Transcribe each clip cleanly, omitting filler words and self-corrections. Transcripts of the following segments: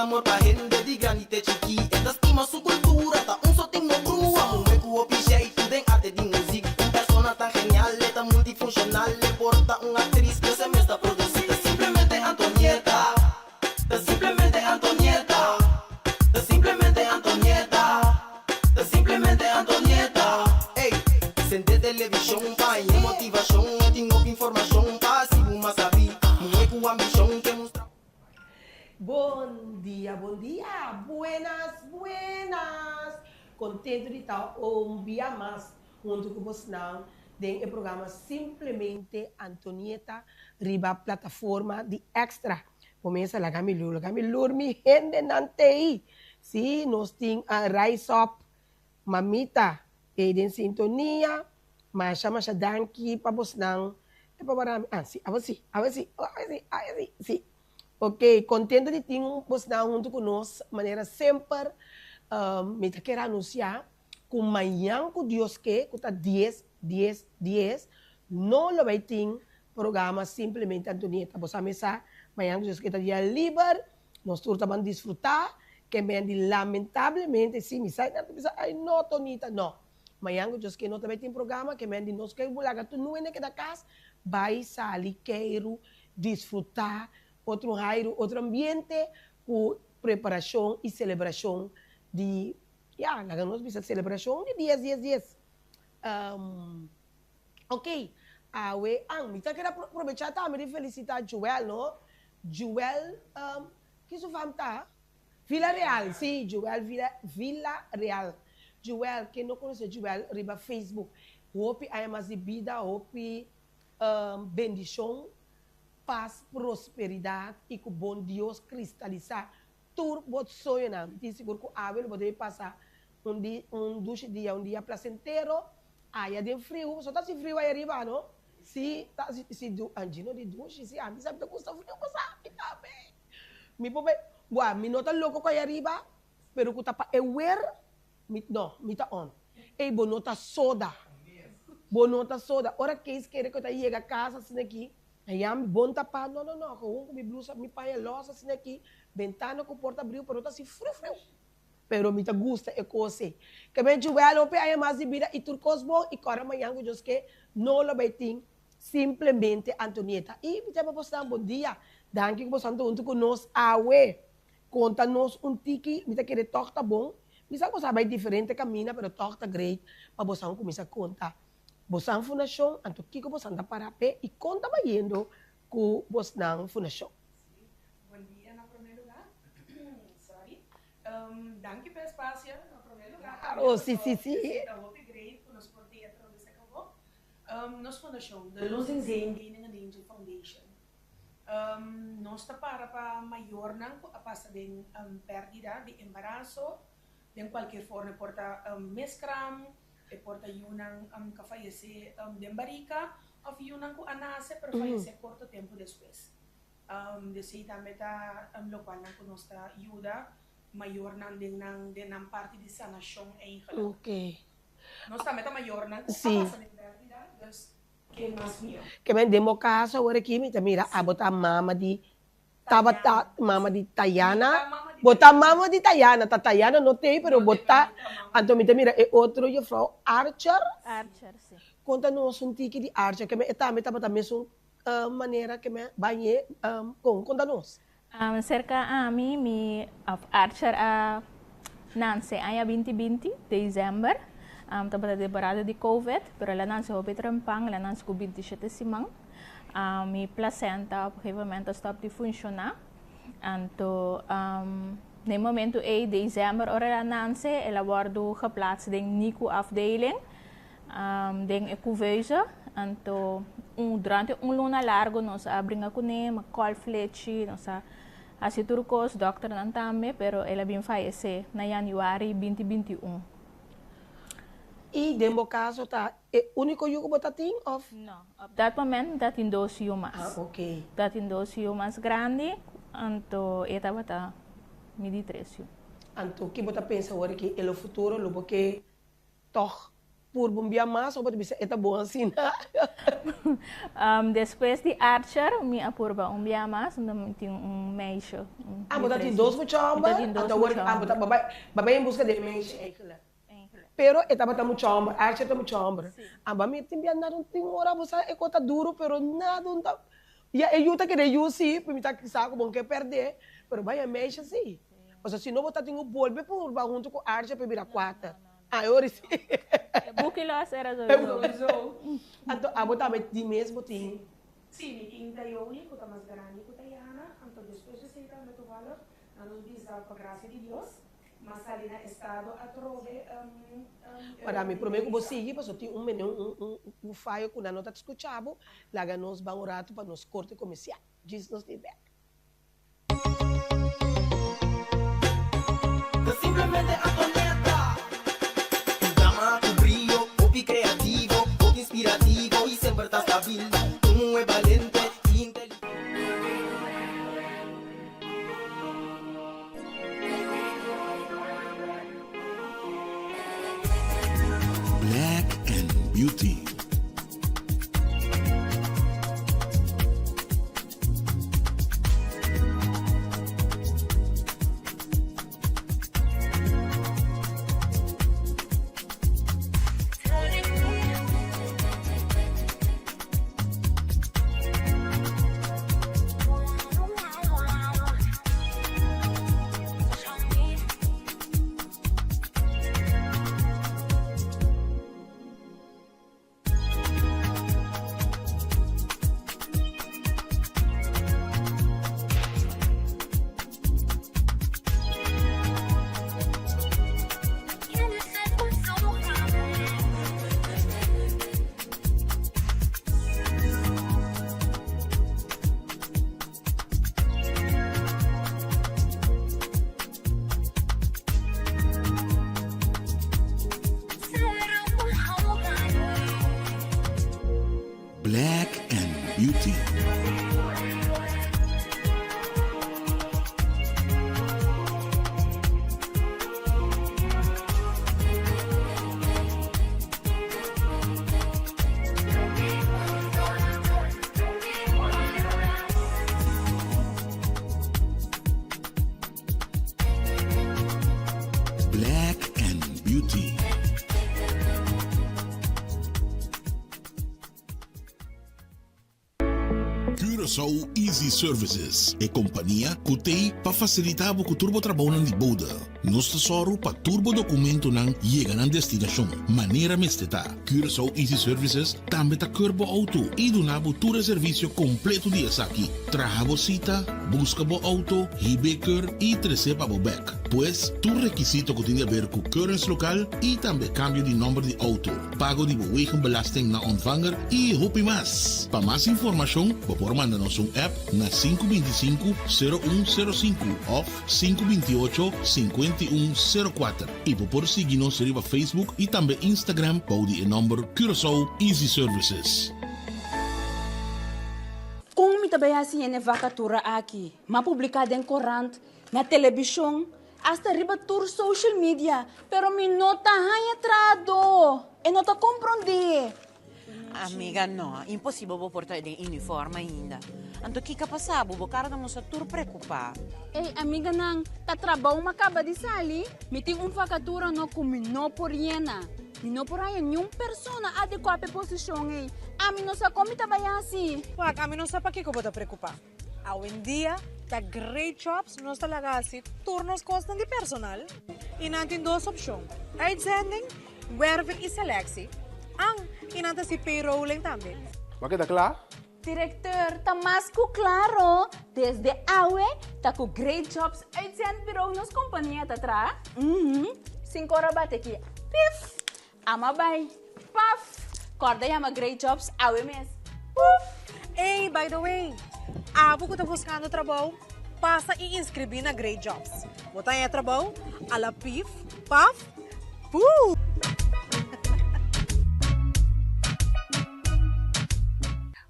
amor pa hende di grandi te chikí. E ta stima su kultura, ta un sotin no brua. Muhé ku hopi jeitu den arte di muzik. Un persona tan genial, e ta multifunshonal. E por ta un aktris, pero e mes ta produsí. Ta simplemente Antonieta, ta simplemente Antonieta, ta simplemente Antonieta, ta simplemente Antonieta. Ey, sende televishon pa haña motivashon. E tin hopi informashon pa hasi bo mas sabí. Muhé ku ambishon ke mustra. Bon dia, bon dia, buenas, buenas! Contento di ta un bia mas hunto cu bosnan den e programa Simplemente Antonieta riba plataforma di Extra. Bo mesa laga mi lur, laga mi lur mi hendenan t'ey! Si, nos tin a Rise Up Mamita ei den sintonia, masha masha danki pa bosnan e pa wara mi, ah si, awe si, awe si, awe si, awe si, si. Ok, contento di tin bosnan hunto cu nos manera semper. Mi ta kier anuncia cu mañan cu Dios ke, cu ta dies, dies, dies, no lo bay tin programa Simplemente Antonieta. Bo sa mi sa, mañan cu Dios ke ta dia liber, nos tur ta ban disfruta, ke men di lamentablemente, si mi sa nan ta bisa, ay no Tonita, no. Mañan cu Dios ke no ta bay tin programa, ke men di nos ke laga tur nuende keda cas, bay sali keiru, disfrutá otro hairu, otro ambiente ku preparashon i selebrashon di, ya, laga nos bisa selebrashon di dies dies dies. Ok, awe, an, mi ta keda probechá tambe di felisitá Joel, no? Joel, ki su fam ta? Villareal, si, Joel Villa, Villareal. Joel, ken no konosé Joel riba Facebook? Hopi aña mas di bida, hopi Bendishon, pas, prosperidat i ku bon Dios kristalisá tur bo soñonan. Mi tin sigur ku awe lo bo debe pasa un di un dushi dia, un dia plasentero aya den friu. Pasobra ta hasi friu aya riba, no? Si, ta hasi, si du, Angie no di dushi, si ami sa mi ta gusta friu, bo sa mi tambe. Mi por bay, wak, mi no ta loko ku aya riba, pero ku ta pa e wer. Mi, no, mi ta on. Ey, bo no ta soda. Bo no ta soda. Ora Kees kere ku e ta yega kas asina aki, a yami bon tapá. No, no, no, gewoon ku mi blusa, mi paña lòs asina aki, bentana ku porta abriu, pero ta hasi friu friu. Pero mi ta gusta e kos ei. Ke men Joel hopi aña mas di bida i tur kos bon i kòrda mañan ku Dios ke no lo bai tin simplemente Antonieta. I mi ta yama bosnan bon dia. Danki ku bosan ta huntu ku nos awe. Konta nos un tiki, mi ta kere tòg ta bon. Mi sa ku boso a bai diferente kaminda, pero tòg ta great pa bosan kuminsá konta bosan fundashon, anto kiko bosan ta para p'e i kon ta bayendo ku bosnan fundashon. Sí, bon dia na promé lugá. Sorry. Danki pa e espasio na promé lugá. Claro, sí, sí, sí. Esei ta hopi great ku nos por tin e trobe seka bo. Nos fundashon, The Losing Zane Gaining an Angel Foundation. Nos ta para pa mayornan ku a pasa den pèrdida di embaraso den kualkier forma. E por ta meskram, e por ta yunan ku a fayesé den barika òf yunan ku a nase pero fayesé korto tempu despues. Esei tambe ta lokualnan ku nos ta yuda mayornan den nan den nan parti di sanashon eigentlik. Nos tambe ta mayornan ku a pasa den pèrdida, dus. Ke men den bo kaso awor aki mi ta mira abo ta mama di tabata mama di Tayana bo ta mama di Tayana ta Tayana no tei pero bo ta anto mi ta mira e otro juffrouw Archer konta nos un tiki di Archer ke men e tambe tabata mesun manera ke men bañe kon konta nos. Serka ami, mi of Archer a nanse aña binti binti, december. Tabata temporada di covid, pero el a nanse hopi trempan, el a nanse ku binti shete siman. Mi placenta op gegeven moment a stop di funciona. Anto na e momento ei, december, ora el a nanse, el a wordo geplaats den NICU afdeling. Den e couveuse, anto un durante un luna largo nos a bringa kuné, ma kòl flechi, nos a hasi tur kos, dòkternan tambe, pero el a bin fayesé na yanüari binti binti un. I den bo kaso ta e úniko yu ku bo ta tin òf? No, op dat moment mi ta tin dos yu mas. Ah, oké. Ta tin dos yu mas grandi, anto e tabata mi di tres yu. Anto ki bo ta pensa awor ki e lo futuro lo bo ke tòg. purba un bia mas o bo ta bisa e ta bon asina? Despues di Archer mi a purba un bia mas unda mi tin un meisje. Ah, bo ta tin dos mucha homber? Mi ta tin dos Anto awor mucha ah bo ta homber. bo bai bo bai en buska di e meisje eigenlijk. Eigenlijk. Pero e tabata mucha homber, Archer ta mucha homber. Si. Amba mi tin bia nada un tin ora bo sa e ko ta duro pero nada un ta ya e yu ta kere yu si, mi ta sa ku bo no ke perde pero bai e meisje si. Pasobra si no bo ta tin ku bolbe purba huntu ku Archer pa e bira kuater. Ah, e ora si. E buki los era sowieso. Anto abo tambe di mes bo tin? Si, mi tin Tayoni ku ta mas grandi ku Tayana, anto despues di esei tambe toevallig nan nos bisa pa grasia di Dios, m'a sali na estado atrobe. Ora mi prome ku bo sigui pasobra tin un mene un un fayo ku nan no ta skucha bo, laga nos ban un ratu pa nos korte komersial. Djis nos tin bek. Ta simplemente Antonetta. Un dama cu brio, hopi creativo, hopi inspirativo y semper ta stabil. Un muhe balente y inteligente. Black and Beauty. Black and Beauty. Black and Beauty. Curaçao Easy Services, e kompania ku t'ei pa fasilitá bo ku tur bo trabounan di bode. Nos ta sòru pa tur bo dokumentonan yega nan destinashon manera mester ta. Curaçao Easy Services tambe ta keur bo outo i duna bo tur e servisio kompleto di esaki. Traha bo sita, buska bo outo, hib'é keur i tres'é pa bo bèk. Pues, tur rekisito ku tin di aber ku keuringslokaal i tambe kambio di nòmber di outo, pago di bo wegenbelasting na ontvanger i hopi mas. Pa mas informashon bo por manda nos un app na 525 0105 òf 528 51 04 i bo por sigui nos riba Facebook i tambe Instagram bou di e nòmber Curaçao Easy Services. Kon mi ta bai hasi hende vakatura aki? M'a publiká den korant, na telebishon, asta riba tur social media, pero mi no ta haña trahadó. E no ta komprondé. Amiga, no, imposibel bo por ta den uniform ainda. Anto kiko a pasa bo? Bo kara ta mustra tur preocupa. Ey, amiganan, ta trabou m'a kaba di sali. Mi tin un vakatura no ku mi no por yena. Mi no por haña niun persona adekuá p'e posishon ey. Ami no sa kon mi ta bai hasi. Wak, ami no sa pakiko bo ta preocupa. Awendia ta Great Jobs nos ta laga hasi tur nos kosnan di personal i nan tin dos opshon, uitzending, werving i selectie, an i nan ta hasi payrolling tambe. Bo a keda kla? Directeur, ta mas ku klaro, desde awe ta ku Great Jobs Uitzendbureau nos kompania ta traha. Uhum, sin kora bate ki, pif! Ama bai, paf! Kòrda yama Great Jobs awe mes. Puf! Ey, by the way, abo ku ta buskando trabou, pasa i inskribí na Great Jobs. Bo ta haña trabou a la pif, paf, puf!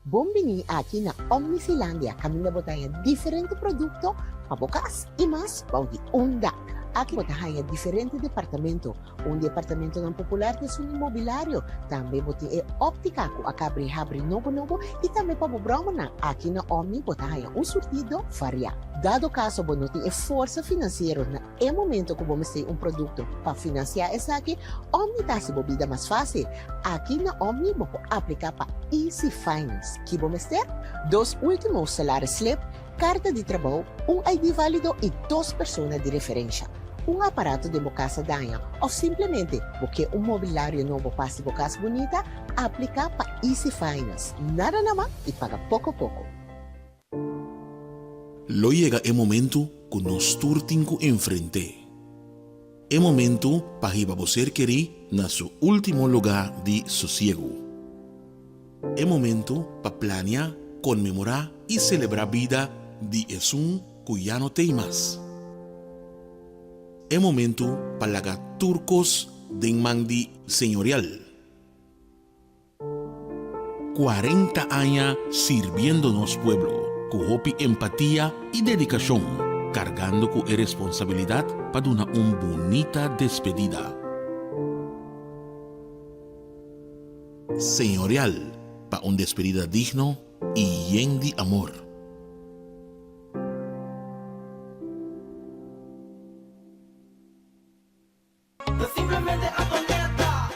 Bon bini aki na Omnisilandia kaminda bo ta haña diferente produkto pa bo kas i mas bou di un dak. Aki bo ta haña diferente departamento. Un di e apartamentonan popular ta esun di mobilario. Tambe bo tin e óptica ku a kabri habri nobo nobo i tambe pa bo bròmernan. Aki na Omni bo ta haña un surtido variá. Dado kaso bo no tin e forsa finansiero na e momento ku bo mester un produkto pa finansiá esaki, Omni ta hasi bo bida mas fásil. Aki na Omni bo por apliká pa Easy Finance. Ki bo mester? Dos último salaris slip, karta di trabou, un ID válido i dos persona di referensha. Un aparato den bo kas a daña òf simplemente bo ke un mobilario nobo pa hasi bo kas bunita? Apliká pa Easy Finance. Nada na man i paga poko poko. Lo yega e momentu ku nos tur tin ku enfrent'é. E momentu pa hiba bo ser kerí na su último lugá di sosiegu. E momentu pa plania, konmemorá i selebrá bida di esun ku ya no t'ei mas. E momentu pa laga tur kos den man di Señorial. 40 aña sirbiendo nos pueblo ku hopi empatia i dedikashon, kargando ku e responsabilidat pa duna un bunita despedida. Señorial pa un despedida digno i yen di amor. Ta simplemente Antonetta.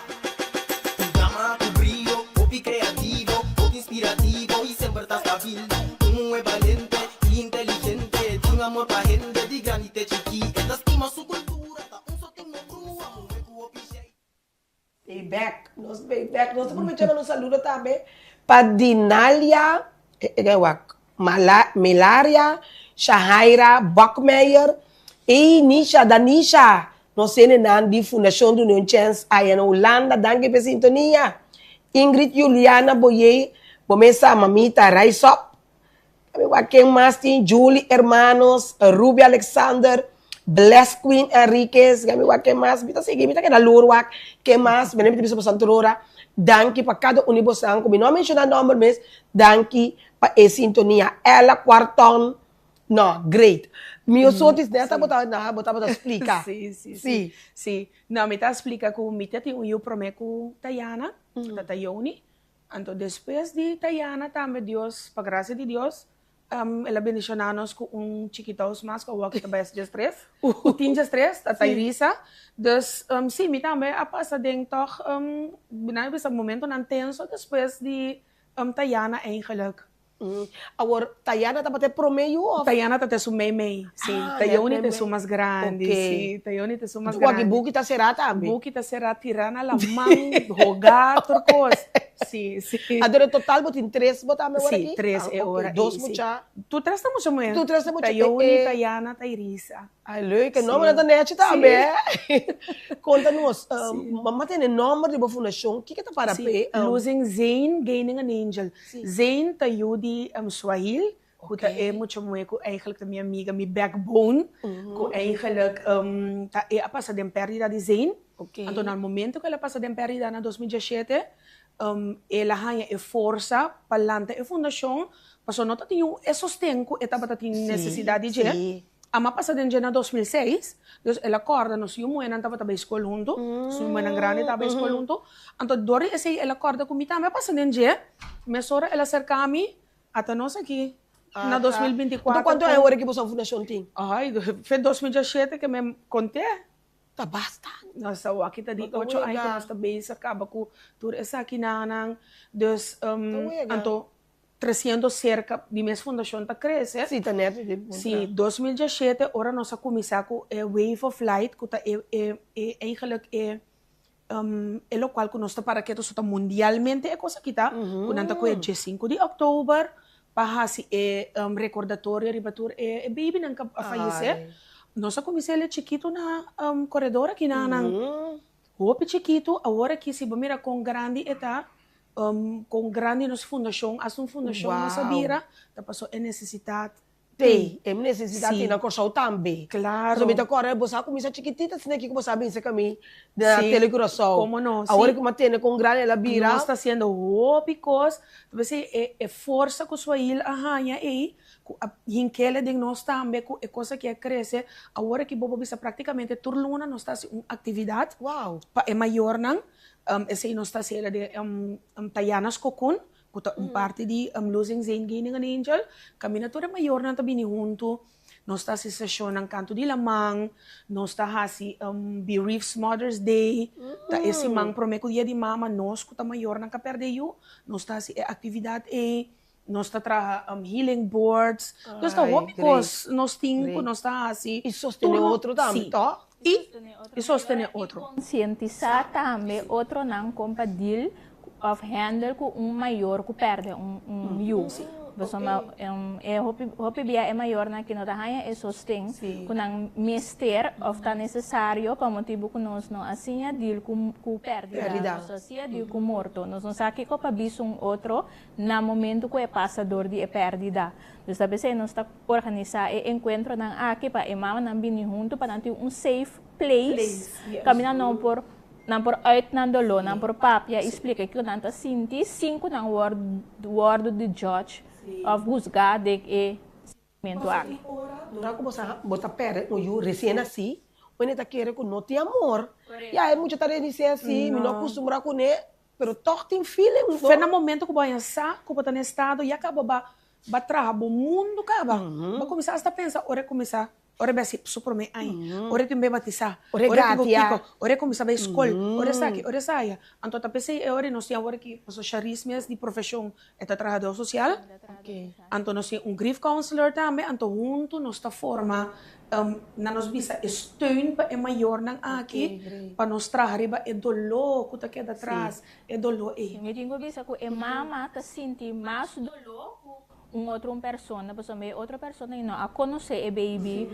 Un dama ku brio, hopi kreativo, hopi inspirativo i semper ta stabil. Un muhé balente i inteligente, tin amor pa hende di grandi te chikí. E ta stima su kultura, ta un sotin no brua, muhé ku hopi shei. Bay bek, nos bay bek. Nos ta probecha pa nos saludo tambe pa Dinalia, wak, Mala, Melaria, Shahaira Buckmeyer y Nisha, Danisha. Nos hendenan di Fundacion Duna Un Chens aya na Hulanda. Danki pa e sintonia. Ingrid Juliana Boyé, bo mes sa mamita Rise Up. Tambe wak ken mas tin, Julie Hermanos, Ruby Alexander, Bless Queen Enriquez, mi wak ken mas, mi ta sigui, mi ta keda lur wak ken mas, mi ta bisa boso antorora, danki pa kada un di bosan ku mi no a menshoná nòmber mes, danki pa e sintonia. Ella Cuarton, no, great. Miosotis neta bo ta bo tabata splika. Sí, sí, sí. Sí, no, mi ta splika ku mi ta tin un yu promé ku Tayana, ta Tayoni, Anto despues di Tayana tambe Dios, pa gracia di Dios, el a bendiciona nos cu un chikitaus mas cu awor aki ta bay haci diestres, cu tin diestres, ta Tairisa. Dus si, mi tambe a pasa den toch, nan a bisa momentonan tenso despues di Tayana eigenlijk. Awor, Tayana tabata e prome yu of? Tayana tabata esun mei mei, si. Tayoni ta esun mas grandi, si. Tayoni ta esun mas grandi. Wak buki ta será tambe? Buki ta será, tirá na laman, hogá, tur kos. Si, si. Anto den total bo tin tres bo tambe ora aki? Si, tres e ora ei, si. Dos mucha? Tur tres ta mucha muher. Tur tres ta mucha. Tayoni, Tayana, Tayrisa. Ay leuk, e nombernan ta nechi tambe eh. Konta nos, mama tene nomber di bo fundashon, kiko ta para p'e? Losing Zayn, Gaining an Angel. Zayn ta yu di Swahil, ku ta e mucha muhé ku eigenlijk ta mi amiga, mi backbone, ku eigenlijk ta e a pasa den pèrdida di Zayn. Anto na momento ku el a pasa den pèrdida na 2017, el a haña e forsa pa lanta e fundashon, pasobra no ta tin e sosten ku e tabata tin nesesidat di dje. Ama pasa den dje na 2006, dus el a kòrda nos yu muhénan tabata bai skol huntu, nos yu muhénan grandi tabata bai skol huntu, anto dor di esei el a kòrda ku mi tambe a pasa den dje, mesora el a serká mi, ata nos aki na 2024. Anto kuantu aña awor ki boso fundashon tin? Ai, fe 2017 ke mi kont'é. Ta basta. Nos ta wak ta di ocho aña ku nos ta bezig kaba ku tur esakinan, dus anto Tresiendo serka di mes fundashon ta krese. Sí, ta nèt di puntra. Sí, 2017 ora nos a kuminsá ku e Wave of Light ku ta e e e eigenlijk e e lokual ku nos ta para ketu so ta mundialmente e kos aki ta ku nan ta kohe diesinku di òktober pa hasi e rekordatorio riba tur e e babynan ku a fayesé. Nos a kuminsá el e chikitu na koredor aki na nan hopi chikitu awor aki si bo mira kon grandi e ta Con grandi nos fundacion, hasta un fundacion nos a bira, ta paso e necesidad Te, e nesesidat tin na Kòrsou tambe. Klaro. So mi ta kòrda bo sa kuminsá chikitita asina aki ku bo sa binse ku mi na Tele Curaçao. Komo no, si. Awor ku mi a tende kon grandi el a bira. Nos ta hasiendo hopi kos. Ta p'esei e e forsa ku Suail a haña ei, ku a hink'el den nos tambe, ku e kos aki a krese. Awor aki bo por bisa praktikamente tur luna nos ta hasi un aktividat pa e mayornan. Esei nos ta hasi den Tayana's Cocoon. ku ta un parti di Losing Zane Gaining an Angel, kaminda tur e mayornan ta bini huntu, nos ta hasi seshonnan kantu di laman, nos ta hasi Bereaves Mother's Day, ta e siman promé ku dia di mama, nos ku ta mayornan ka pèrdè yu, nos ta hasi e aktividat ei, nos ta traha healing boards, nos ta hopi kos nos tin ku nos ta hasi. I sostené otro tambe, tòg? I i sostené otro. Konsientisá tambe otronan kon pa deal òf handle ku un mayor ku pèrdè un yu. Pasobra e hopi hopi bia e mayornan aki no ta haña e sosten ku nan mester òf ta nesesario pa motibu ku nos no a siña deal ku ku pèrdida, nos no a siña deal ku morto, nos no sa kiko pa bisa un otro na momento ku e pasa dor di e pèrdida. Dus ta p'esei nos ta organisá e enkuentronan aki pa e mamanan bini huntu pa nan tin un safe place kaminda nan por nan por uit nan doló, nan por papia i splika kiko nan ta sinti sin ku nan wòrdu di judge òf husgá den e sintimentu aki. Ora ku bo sa bo ta pèrdè un yu resien nasí, wende ta kere ku no tin amor. Ya e mucha ta resien así, mi no a kustumbrá kuné, Pero tog tin feeling no. Fe na momento ku bo haña sa ku bo ta na estado ya kaba ba ba traha bo mundu kaba. Bo kuminsá asta pensa ora e kuminsá ora e bai hasi su promé aña, ora e tin bai batisá, Ora e ora e tin ku gatia. kiko, ora e kuminsá bai skol, ora esaki, ora esaya. Anto ta p'esei e ora nos tin awor aki pasobra Sharice mes di profeshon e ta trahadó sosial. Anto nos tin un grief counselor tambe, anto huntu nos ta forma na nos bisa e steun pa e mayornan aki pa nos traha riba e doló ku ta keda tras, e doló ei. Mi tin ku bisa ku e mama ta sinti mas doló ku un otro un persona, pasobra e otro persona ei no a konosé e baby,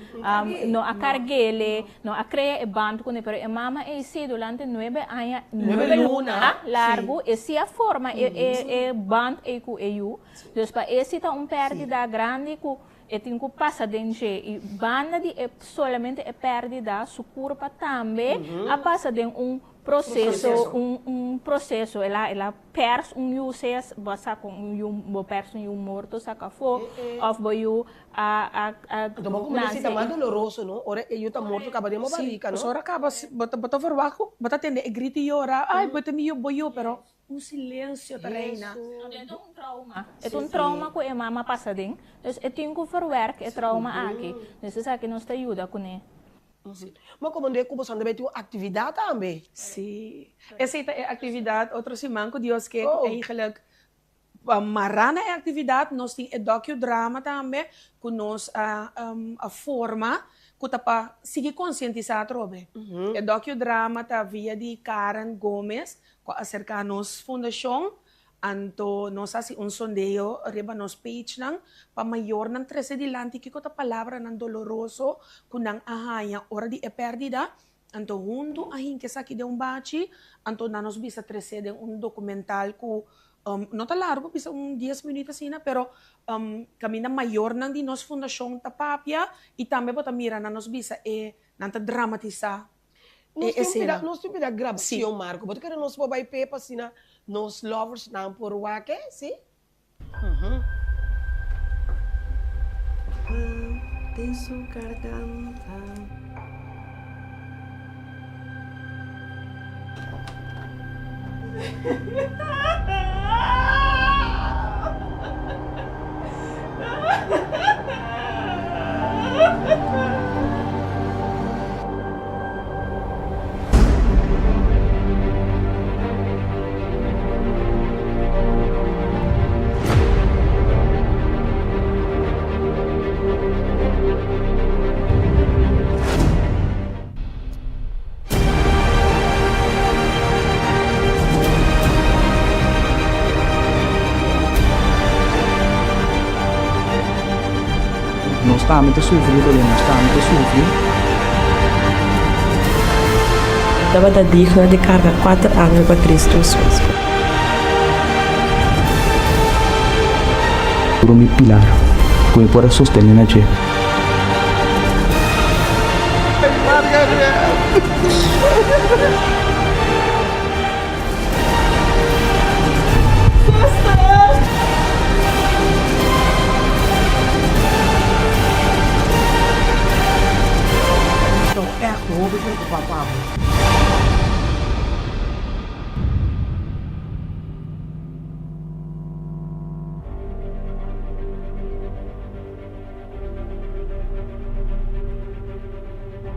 no a karg'é, no a krea e band kuné, pero e mama ei sí durante nuebe aña, nuebe luna largu e sí a forma e band ei ku e yu. Dus pa e sí ta un pèrdida grandi ku E tin ku pasa den dje i banda di e solamente e pèrdida, su kurpa tambe a pasa den un proseso, un un proseso. El a el a pèrs un yu, sea bo a saka un yu, bo pèrs un yu morto saka afó, òf bo yu a a a Anto bo kuma nase ta mas i. doloroso no, ora e yu ta morto kaba den bo barika no. Si, pasobra kaba bo ta bo ta verwagt ku bo ta tende e grito i yora, ay bo ta mi yu, bo yu, pero Un silencio ta reina. E ta un trauma. E ta un trauma ku e mama pasa den. Dus e tin ku verwerk e trauma aki. Dus esaki nos ta yuda kuné. Ma komo de ku boso anda bai tin un aktividat tambe? Sí. Esei ta e aktividat otro siman ku Dios ke ku eigenlijk pa mará na e aktividat nos tin e docudrama tambe ku nos a a forma ku ta pa sigui konsientisá atrobe. E docudrama ta via di Karen Gomez Ku a aserká nos fundashon, anto nos hasi un sondeo riba nos pagenan pa mayornan trese dilanti kiko ta palabranan doloroso ku nan a haña ora di e pèrdida, anto huntu a hinka esaki den un bachi, anto nan nos bisa tres'é den un dokumental ku no ta largu, bisa un dies minüt asina, pero kaminda mayornan di nos fundashon ta papia i tambe bo ta mira nan nos bisa e nan ta dramatisá Nos E tin esena. pida, nos tin pida grabacion, Marco. Bo ta kere nos por bai p'e pa asina nos lovers nan por wak e, si? Den su garganta. Nos tambe ta sufri doló, nos tambe ta sufri. Tabata digno di karga kuater angel pa Cristo Hesus. Puro mi pilar. Ku mi por a sostené na dje. Estou echt hopi preocupa pa bo.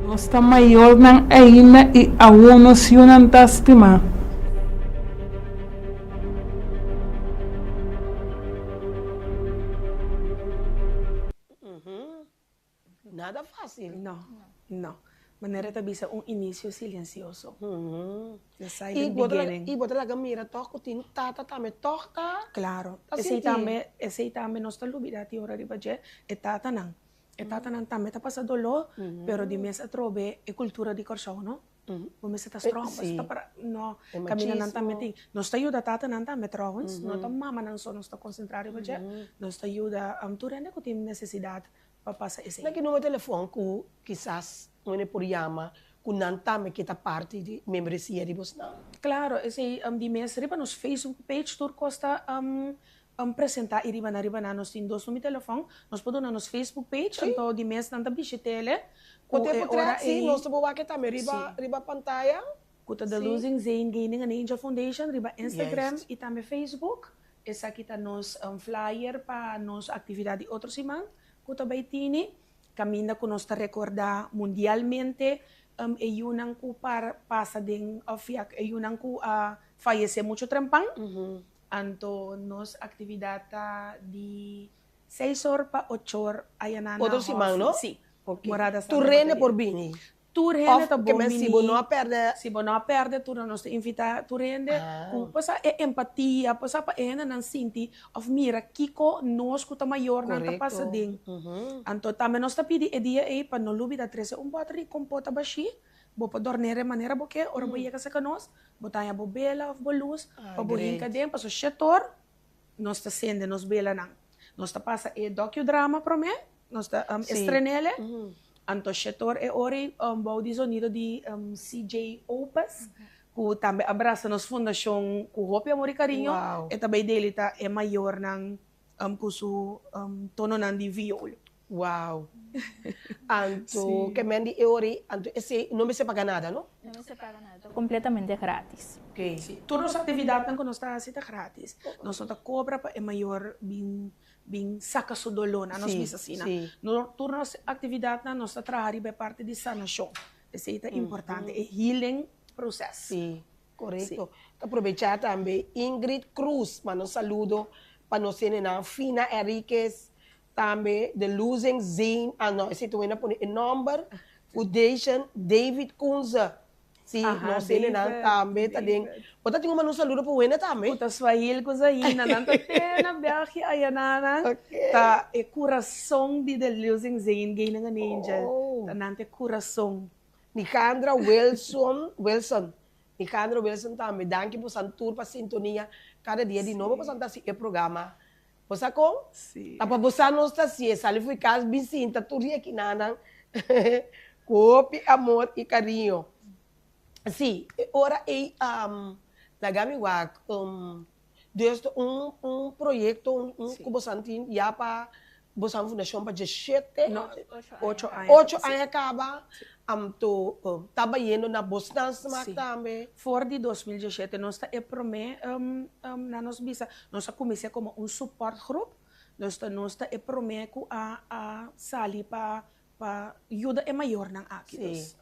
Nos ta mayornan ainda i awor nos yunan ta stimá. Nada fácil. No, no. Manera ta bisa un inicio silencioso. The I silent bo ta laga, beginning. i bo ta laga mira tòg ku tin tata tambe tòg ta Claro. ta Esei sinti. tambe, esei tambe nos ta lubida tin ora riba dje, e tatanan. E tatanan tambe ta pasa doló, pero di mes atrobe e cultura di Kòrsou, no? Bo mester ta strong, bo mester ta para, no, E kaminda nan tambe machismo. tin. Nos ta yuda tatanan tambe trouwens, no ta mamanan so nos ta konsentrá riba dje, nos ta yuda tur hende ku tin nesesidat pa pasa esei. Na ki numero telefon ku kisas un hende por yama ku nan tambe ke ta parti di membresia di bosnan? Klaro, esei di mes riba nos Facebook page tur kos ta presentá i riba nan riba nan nos tin dos numero telefon, nos por duna nos Facebook page anto di mes nan ta bishit'ele ku Ku e tempu ora tret si ei nos ta por wak e tambe riba riba pantaya. Ku ta The Losing Zayn Gaining an Angel Foundation riba Instagram i tambe Facebook. Esaki ta nos flyer pa nos aktividat di otro siman ku ta bai tini, kaminda ku nos ta rekordá mundialmente e yunan ku pasa den òf ya e yunan ku a fayesé muchu trempan. Anto nos aktividat ta di seis or pa ocho or ayaná na Otro siman, no? Hòfi. Sí. Morada Santa Tur rende Maria. por bini. Tur hende Of ta ke bon men si bo bini. no a pèrdè. Si bo no a pèrdè tur nos ta invitá tur hende ku pasa e empatia, pasa pa e hendenan sinti òf mira kiko nos ku ta mayornan ta pasa Korekto. den. Anto tambe nos ta pidi e dia ei pa no lubida trese un bòter di kompota bashí, bo por dòrn'é manera bo ke, ora bo yega serka nos, bo ta haña bo bela òf bo lus pa bo hinka Great. den, pasobra shetor nos ta sende nos belanan. Nos ta pasa e docudrama promé, nos ta estren'é, anto shetor e ora ei bou di zonido di CJ Opus, ku tambe a brasa nos fundashon ku hopi amor i kariño, e ta bai delita e mayornan ku su tononan di viool. Wow! Anto ke men di e ora ei, anto esei no mester paga nada, no? No mester paga nada, ta completamente gratis. Oké. Sí, tur nos actividadnan cu nos ta haci ta gratis. Nos no ta cobra pa e mayor bin bin saca su dolornan, nos bisa asina. No, tur nos actividadnan nos ta traha riba e parti di sanacion. Esei ta importante, e healing proces. Sí, corecto. Ta aprovecha tambe Ingrid Cruz manda un saludo pa nos hendenan Fina Enriquez, Tambe The Losing Zane, ah no, esei ta wena pone e nomber, Foundation, David Kunze. Si, nos hendenan tambe ta den. Bo ta tin un manda un saludo pa wena tambe? Ku ta Swahil ku Zahina, nan ta te na België ayananan. Ta e kurason di The Losing Zane, Gaining an Angel. Ta nan ta e kurason. Nicandra Wilson, Wilson, Nicandra Wilson tambe, danki bosan tur pa sintonia kada dia di nobo bosan ta hasi e programa. Bo sa kon? Sí. Ta pa bo sa nos ta hasié, sali fo'i kas bin sinta tur di ekinanan ku hopi amor i kariño. Sí, e ora ei laga mi wak, dus ta un un proyekto un un ku bosan tin ya pa bosan fundashon pa djeshete, No, ocho aña. Ocho aña kaba, anto ta bayendo na bosnan smak tambe. For di 2017 nos ta e promé na nos bisa, nos a kuminsá komo un supportgroep, nos ta nos ta e promé ku a a sali pa pa yuda e mayornan aki. Sí.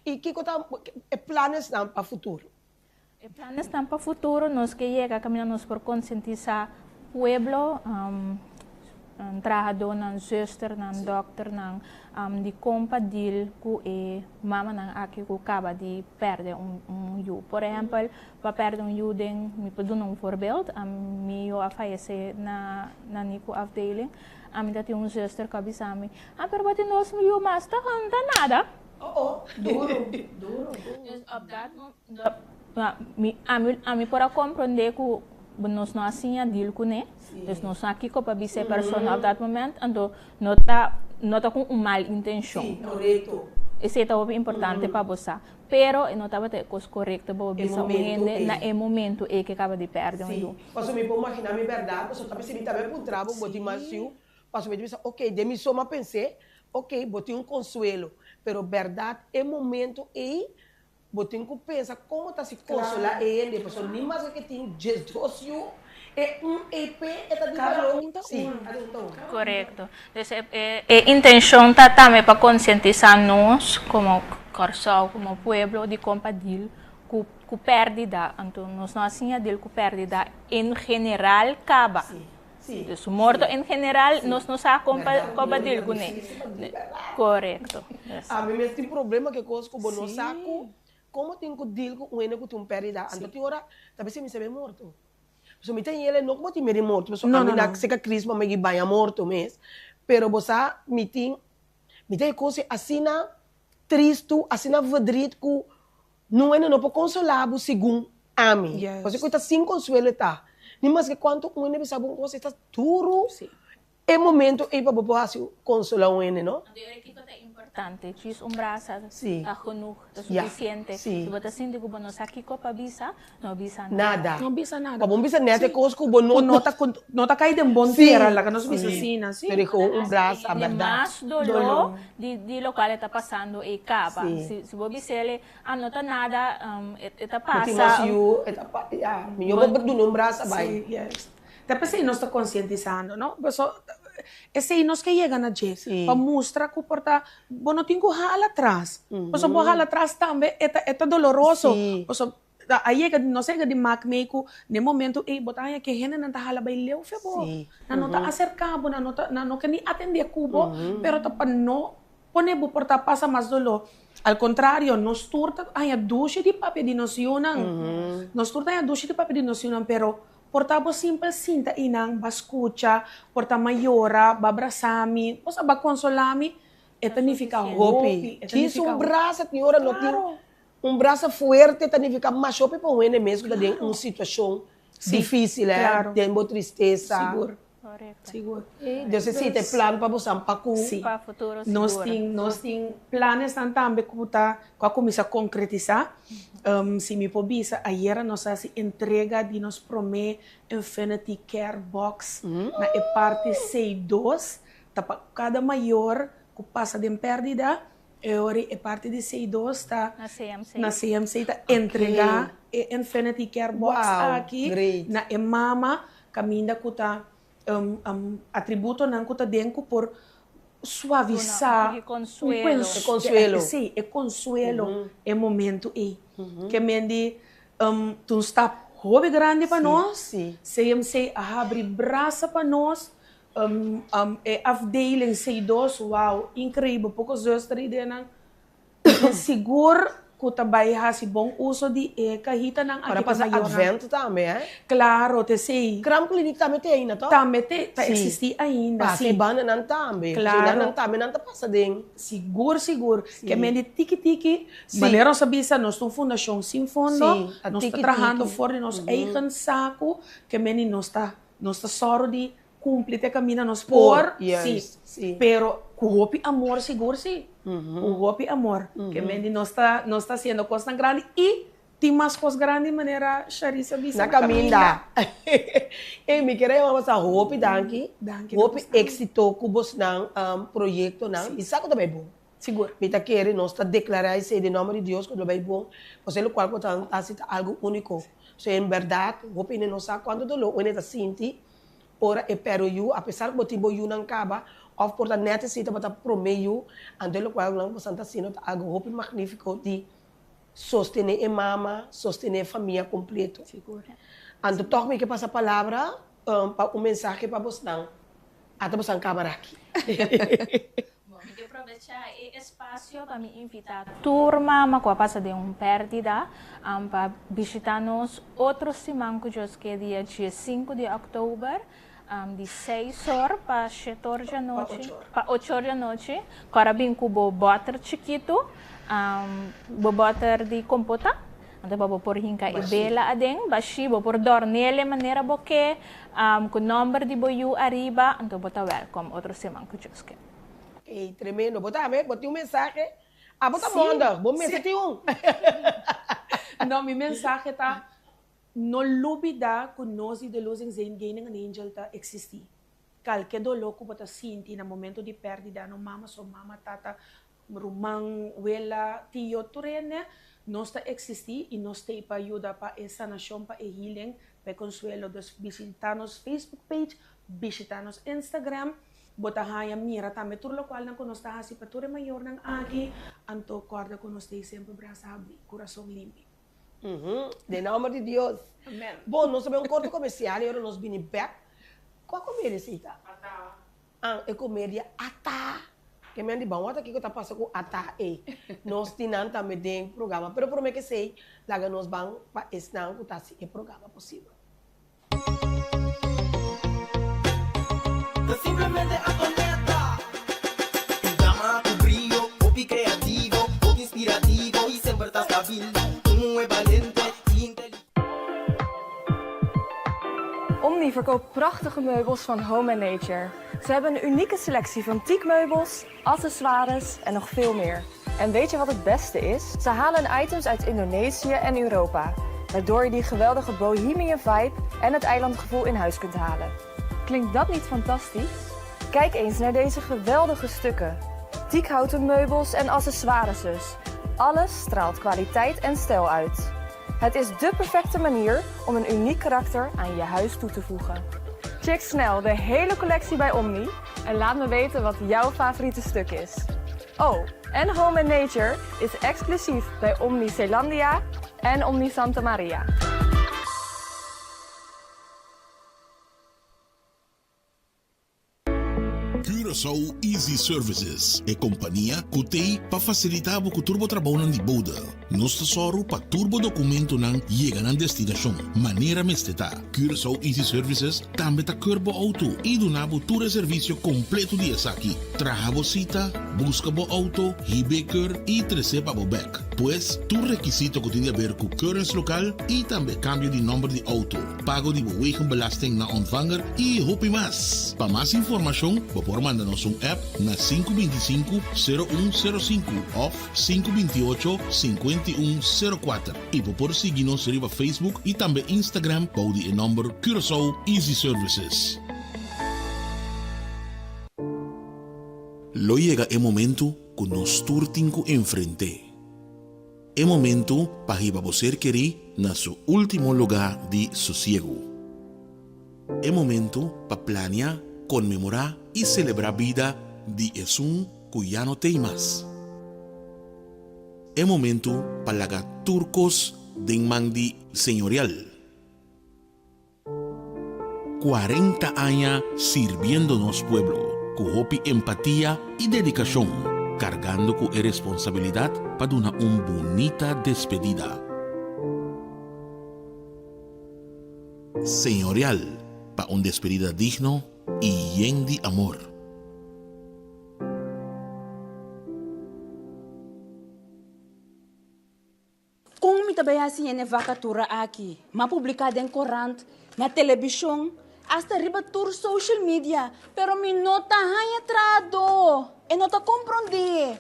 I kiko ta e planesnan pa futuro? E planesnan pa futuro, nos ke yega kaminda nos por konsientisá pueblo, trahadónan, zusternan, dòkternan, di kon pa dil ku e mamanan aki ku kaba di pèrdè un yu. Por ehèmpel, pa pèrdè un yu den, mi por duna un voorbeeld, mi yu a fayesé na na NICU afdeling, ami ta tin un zuster ku a bisa mi, ah pero bo tin dos yu mas, ta nada. Oh oh, duro, duro. Dus op dat Mi, ami, ami por a comprende cu nos no a siña deal kuné, dus nos no a kiko pa bisa e persona op dat moment, anto no ta no ta ku un mal intenshon. Sí, korekto. Esei ta hopi importante pa bo sa. Pero e no tabata e kos korekto pa bo bisa un hende na e momento ei ke kaba di pèrdè un yu. Sí, pasobra mi por imaginá mi bèrdat, pasobra ta p'esei mi tambe a puntra bo, bo tin mas yu? Pasobra mi ta bisa, ok, den mi soma pens'é, ok, bo tin un konsuelo, pero bèrdat e momento ei Bo tin ku pensa kon bo ta si konsolá e hende, pasobra ni maske ke tin 12 yu, e un EP e ta di balor. Sí, kada un ta un. Korekto. Dus e e intenshon ta tambe pa konsientisá nos komo Kòrsou, komo pueblo di kon pa dil ku ku pèrdida. Anto nos no a siña dil ku pèrdida en general kaba. Dus morto en general nos no sa kon pa kon pa dil kuné. Korekto. Ami mes tin problema ku e kos ku bo no sa ku komo tin ku dil ku un hende ku tin un pèrdida. Anto tin ora ta bisa mi sabe morto. Pasobra mi ta yele no ku bo tin miedu di morto pasobra ami na seka Crisma mi a baña morto mes. Pero bo sa mi tin mi ta e kos asina tristu asina verdriet ku Nun hende no por konsolá bo segun ami. Pasobra ku e ta sin konsuelo e ta. Ni maske kuantu un hende bisa bo un kos e ta duru e momento ei pa bo por hasi konsolá un hende, no? Anto e kiko ta importante, djis un brasa ta genoeg, ta sufisiente. Si bo ta sinti ku bo no sa kiko pa bisa, no bisa nada. No bisa nada. Pa bo bisa nèt e kos ku bo no. Ku no ta no ta kai den bon tera, laga nos bisa asina, si. Pero ku un brasa, bèrdat. Mas doló di di lokual e ta pasando ei kaba. Si si bo bis'el ah no ta nada, e ta pasa. Bo tin mas yu, e ta pa, ya. Mihó bo duna un brasa bai. Si, yes. Ta p'esei nos ta konsientisando, no? Paso esei nos ke yega na dje, pa mustra ku por ta bo no tin ku hala atras. Paso bo hala atras tambe e ta e ta doloroso. Paso A yega, nos a yega di mak mei ku na e momento ei bo ta haña ke hendenan ta hala bai leu fe bo. Nan no ta aserká bo, nan no ta, nan no ke ni atendé ku bo, pero ta pa no pone bo por ta pasa mas doló. Al kontrario, nos tur ta haña dushi di papia di nos yunan. Nos tur ta haña dushi di papia di nos yunan, pero por ta bo simpel sinta einan, ba skucha, por ta mayora, ba brasa mi, bo sa ba konsolá mi, e ta nifiká hopi. E ta Djis nifiká un hopi. brasa tin ora no tin. Un brasa fuerte ta nifiká masha hopi pa un hende mes ku ta den un situashon difísil, eh, den bo tristesa. Sigur. Sigur. Entonces si ta e plan pa bosan pa ku. Si. Pa futuro sigur. Nos tin, nos tin planesnan tambe ku ta, ku a kuminsá konkretisá. Si mi por bisa, ayera nos a hasi entrega di nos promé Infinity Care Box na e parti C dos. Ta pa kada mayor ku pasa den pèrdida. E ora e parti di C dos ta Na CMC. na CMC ta entrega e Infinity Care Box Wow, aki great. na e mama kaminda ku ta atributonan ku ta den ku por suavisá Duna un poki konsuelo. E konsuelo. Sí, e konsuelo e momento ei. Ke men di ta un stap hopi grandi pa nos. CMC a habri brasa pa nos. E afdeling C dos, wow, increibel, poco zuster y denan. Sigur cu ta bay haci bon uso di e cahitanan aki Ora pa pasa mayornan. Advent tambe, eh? Claro, te esey. Kraamkliniek tambe te ainda, toch? Tambe te, ta Sí. existi ainda, Pasa sí. e bandanan tambe. Claro. Nan tambe nan ta pasa den. Sigur, sigur. Sí. Ke men di tiki tiki, Sí. manera nos a bisa, nos ta un fundacion sin fondo, Sí, ta nos ta tiki trahando tiki. for di nos eigen saco, ke men di nos ta, nos ta sòru di Cumpli te caminda nos por, Por, si. sí. Pero cu hopi amor sigur si. Cu hopi amor. Ke men di nos ta, nos ta haciendo cosnan grandi y tin mas cos grandi manera Sharissa bisa Na caminda. Ey, mi kier a yama boso hopi danki. Danki na Hopi bosnan. exito cu bosnan proyectonan. Mi sa cu ta bay bon. Sigur. Mi ta kere nos ta declara esey den nomber di Dios cu lo bay bon. Pasobra locual cu ta haci ta algo unico. So en berdad hopi hende no sa cuanto dolor un hende ta sinti Ora e pèrdè yu, apesar ku bo tin bo yunan kaba, òf por ta nèt esei tabata promé yu, anto e lokual ku nan ku boso ta hasiendo ta algu hopi magnífiko di sostené e mama, sostené e famia kompleto. Anto tòg mi ke pasa palabra pa un mensahe pa bosnan. Ata bosan kaba raki. Bon, mi ke probechá e espasio pa mi invitá tur mama ku a pasa den un pèrdida pa bishitá nos otro siman ku Dios ke dia diesinku di òktober di seis or pa shete or djanochi, pa ocho or djanochi. Kòrda bin ku bo bòter chikitu, bo bòter di kompota. Anto pa bo por hinka e bela aden, bashí, bo por dòrn'el e manera bo ke, ku nòmber di bo yu ariba, anto bo ta wèlkòm otro siman ku Dios ke. Ey, tremendo. Bo tambe, bo tin un mensahe? Abo ta mondig, bo mester tin un. No, mi mensahe ta, no lubida ku nos di The Losing Zayn Gaining an Angel ta eksistí. Kalke doló ku bo ta sinti na momento di pèrdida, no mama so mama, tata, ruman, wela, tio, tur hende, nos ta eksistí i nos t'ei pa yuda pa e sanashon, pa e healing, pa e konsuelo. Dus bishitá nos Facebook page, bishitá nos Instagram, bo ta haña mira tambe tur lokualnan ku nos ta hasi pa tur e mayornan aki, anto kòrda ku nos t'ei semper brasa habrí, kurason limpi. Den nòmber di Dios. Amen. Bon, nos ta bai un korto komersial i ora nos bini bèk, kua komedia esei ta? Ata. An, e komedia Ata. Ke men di ban wak ta kiko ta pasa ku Ata ei. Nos tin nan tambe den programa, pero promé ke esei, laga nos ban pa esnan ku ta hasi e programa posibel. Ta simplemente Antonetta. Un dama ku brio, hopi kreativo, hopi inspirativo i semper ta stabil. Un muhé balente i inteligente. Omni verkoopt prachtige meubels van Home and Nature. Ze hebben een unieke selectie van teakmeubels, accessoires en nog veel meer. En weet je wat het beste is? Ze halen hun items uit Indonesië en Europa, waardoor je die geweldige bohemian vibe en het eilandgevoel in huis kunt halen. Klinkt dat niet fantastisch? Kijk eens naar deze geweldige stukken. Teakhouten meubels en accessoires dus. Alles straalt kwaliteit en stijl uit. Het is dé perfecte manier om een uniek karakter aan je huis toe te voegen. Check snel de hele collectie bij Omni en laat me weten wat jouw favoriete stuk is. Oh, en Home and Nature is exclusief bij Omni Zeelandia en Omni Santa Maria. Curaçao Easy Services, e kompania ku t'ei pa fasilitá bo ku tur bo trabounan di bode. Nos ta sòru pa tur bo dokumentonan yega nan destinashon manera mester ta. Curaçao Easy Services tambe ta keur bo outo i duna bo tur e servisio kompleto di esaki, traha bo sita, buska bo outo, hib'é keur i tres'é pa bo bèk. Pues, tur rekisito ku tin di aber ku keuringslokaal i tambe kambio di nòmber di outo. pago di bo wegenbelasting na ontvanger y hopi mas. Pa mas informacion bo por manda nos un app na 525 0105 of 528 5104 y bo por sigui nos riba Facebook y tambe Instagram bou di e nomber Curaçao Easy Services. Lo yega e momento cu nos tur tin cu enfrente. E momentu pa hiba bo ser kerí na su último lugá di sosiegu. E momentu pa plania, konmemorá i selebrá bida di esun ku ya no t'ei mas. E momentu pa laga tur kos den man di Señorial. 40 aña sirbiendo nos pueblo ku hopi empatia i dedikashon, kargando ku e responsabilidat pa duna un bunita despedida. Señorial pa un despedida digno i yen di amor. Kon mi ta bai hasi hende vakatura aki? M'a publiká den korant, na telebishon, asta riba tur social media, pero mi no ta haña trahadó. E no ta komprondé.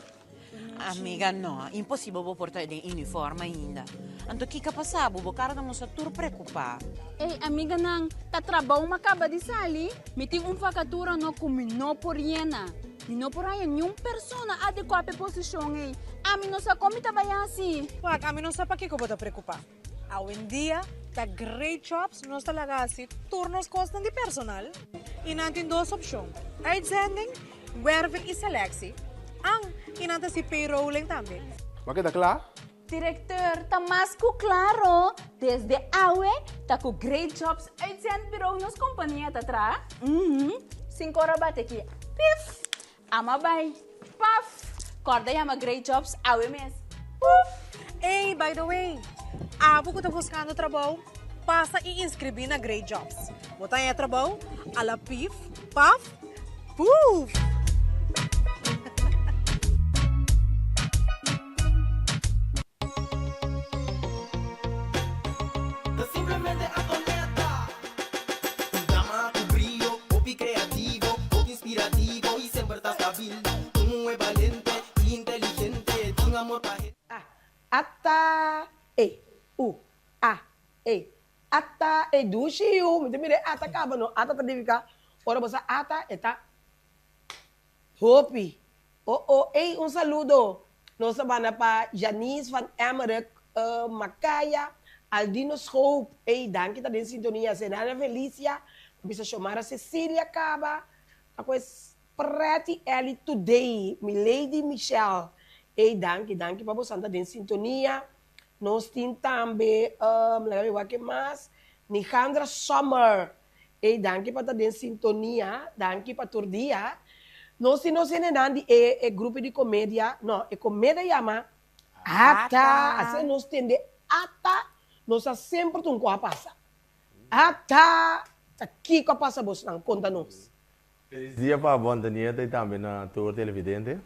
Amiga, no, imposibel bo por ta den uniform ainda. Anto kiko a pasa bo? Bo kara ta mustra tur preokupá. Ey, amiganan, ta trabou m'a kaba di sali. Mi tin un vakatura no ku mi no por yena. Mi no por haña niun persona adekuá pa e posishon ei. Ami no sa kon mi ta bai hasi. Wak, ami no sa pakiko bo ta preokupá. Awendia ta Great Jobs nos ta laga hasi tur nos kosnan di personal i nan tin dos opshon, uitzending, werving i selectie. An, i nan ta hasi payrolling tambe. Bo a keda kla? Directeur, ta mas cu claro, desde awe ta cu Great Jobs Uitzendbureau nos compania ta traha. Uhum, cinco ora bate aki, pif! Ama bay, paf! Corda yama Great Jobs awe mes, puf! Ey, by the way, abo cu ta buscando trabou, pasa y inscribi na Great Jobs. Bo ta haña trabou a la pif, paf, puf! Ata e u a e ata e dushi yu mi ta mira e ata kaba no ata ta nifiká ora bo sa ata e ta hopi o o ey un saludo nos ta banda pa Janice van Emmerik Makaya Aldino Schoop ey danki ta den sintonia Senana Felicia bisa Shomara Cecilia kaba ta ku es Pretty Ellie Today mi Lady Michelle ey danki danki pa bosan ta den sintonia nos tin tambe laga mi wak ke mas Nijandra Sommer ey danki pa ta den sintonia danki pa tur dia nos tin nos hendenan di e e grupo di comedia no e comedia yama Ata asina nos tende ata nos a semper ta un ku a pasa ata ta kiko a pasa bosnan konta nos. Felis dia pa bo Antonieta y tambe na tur televidente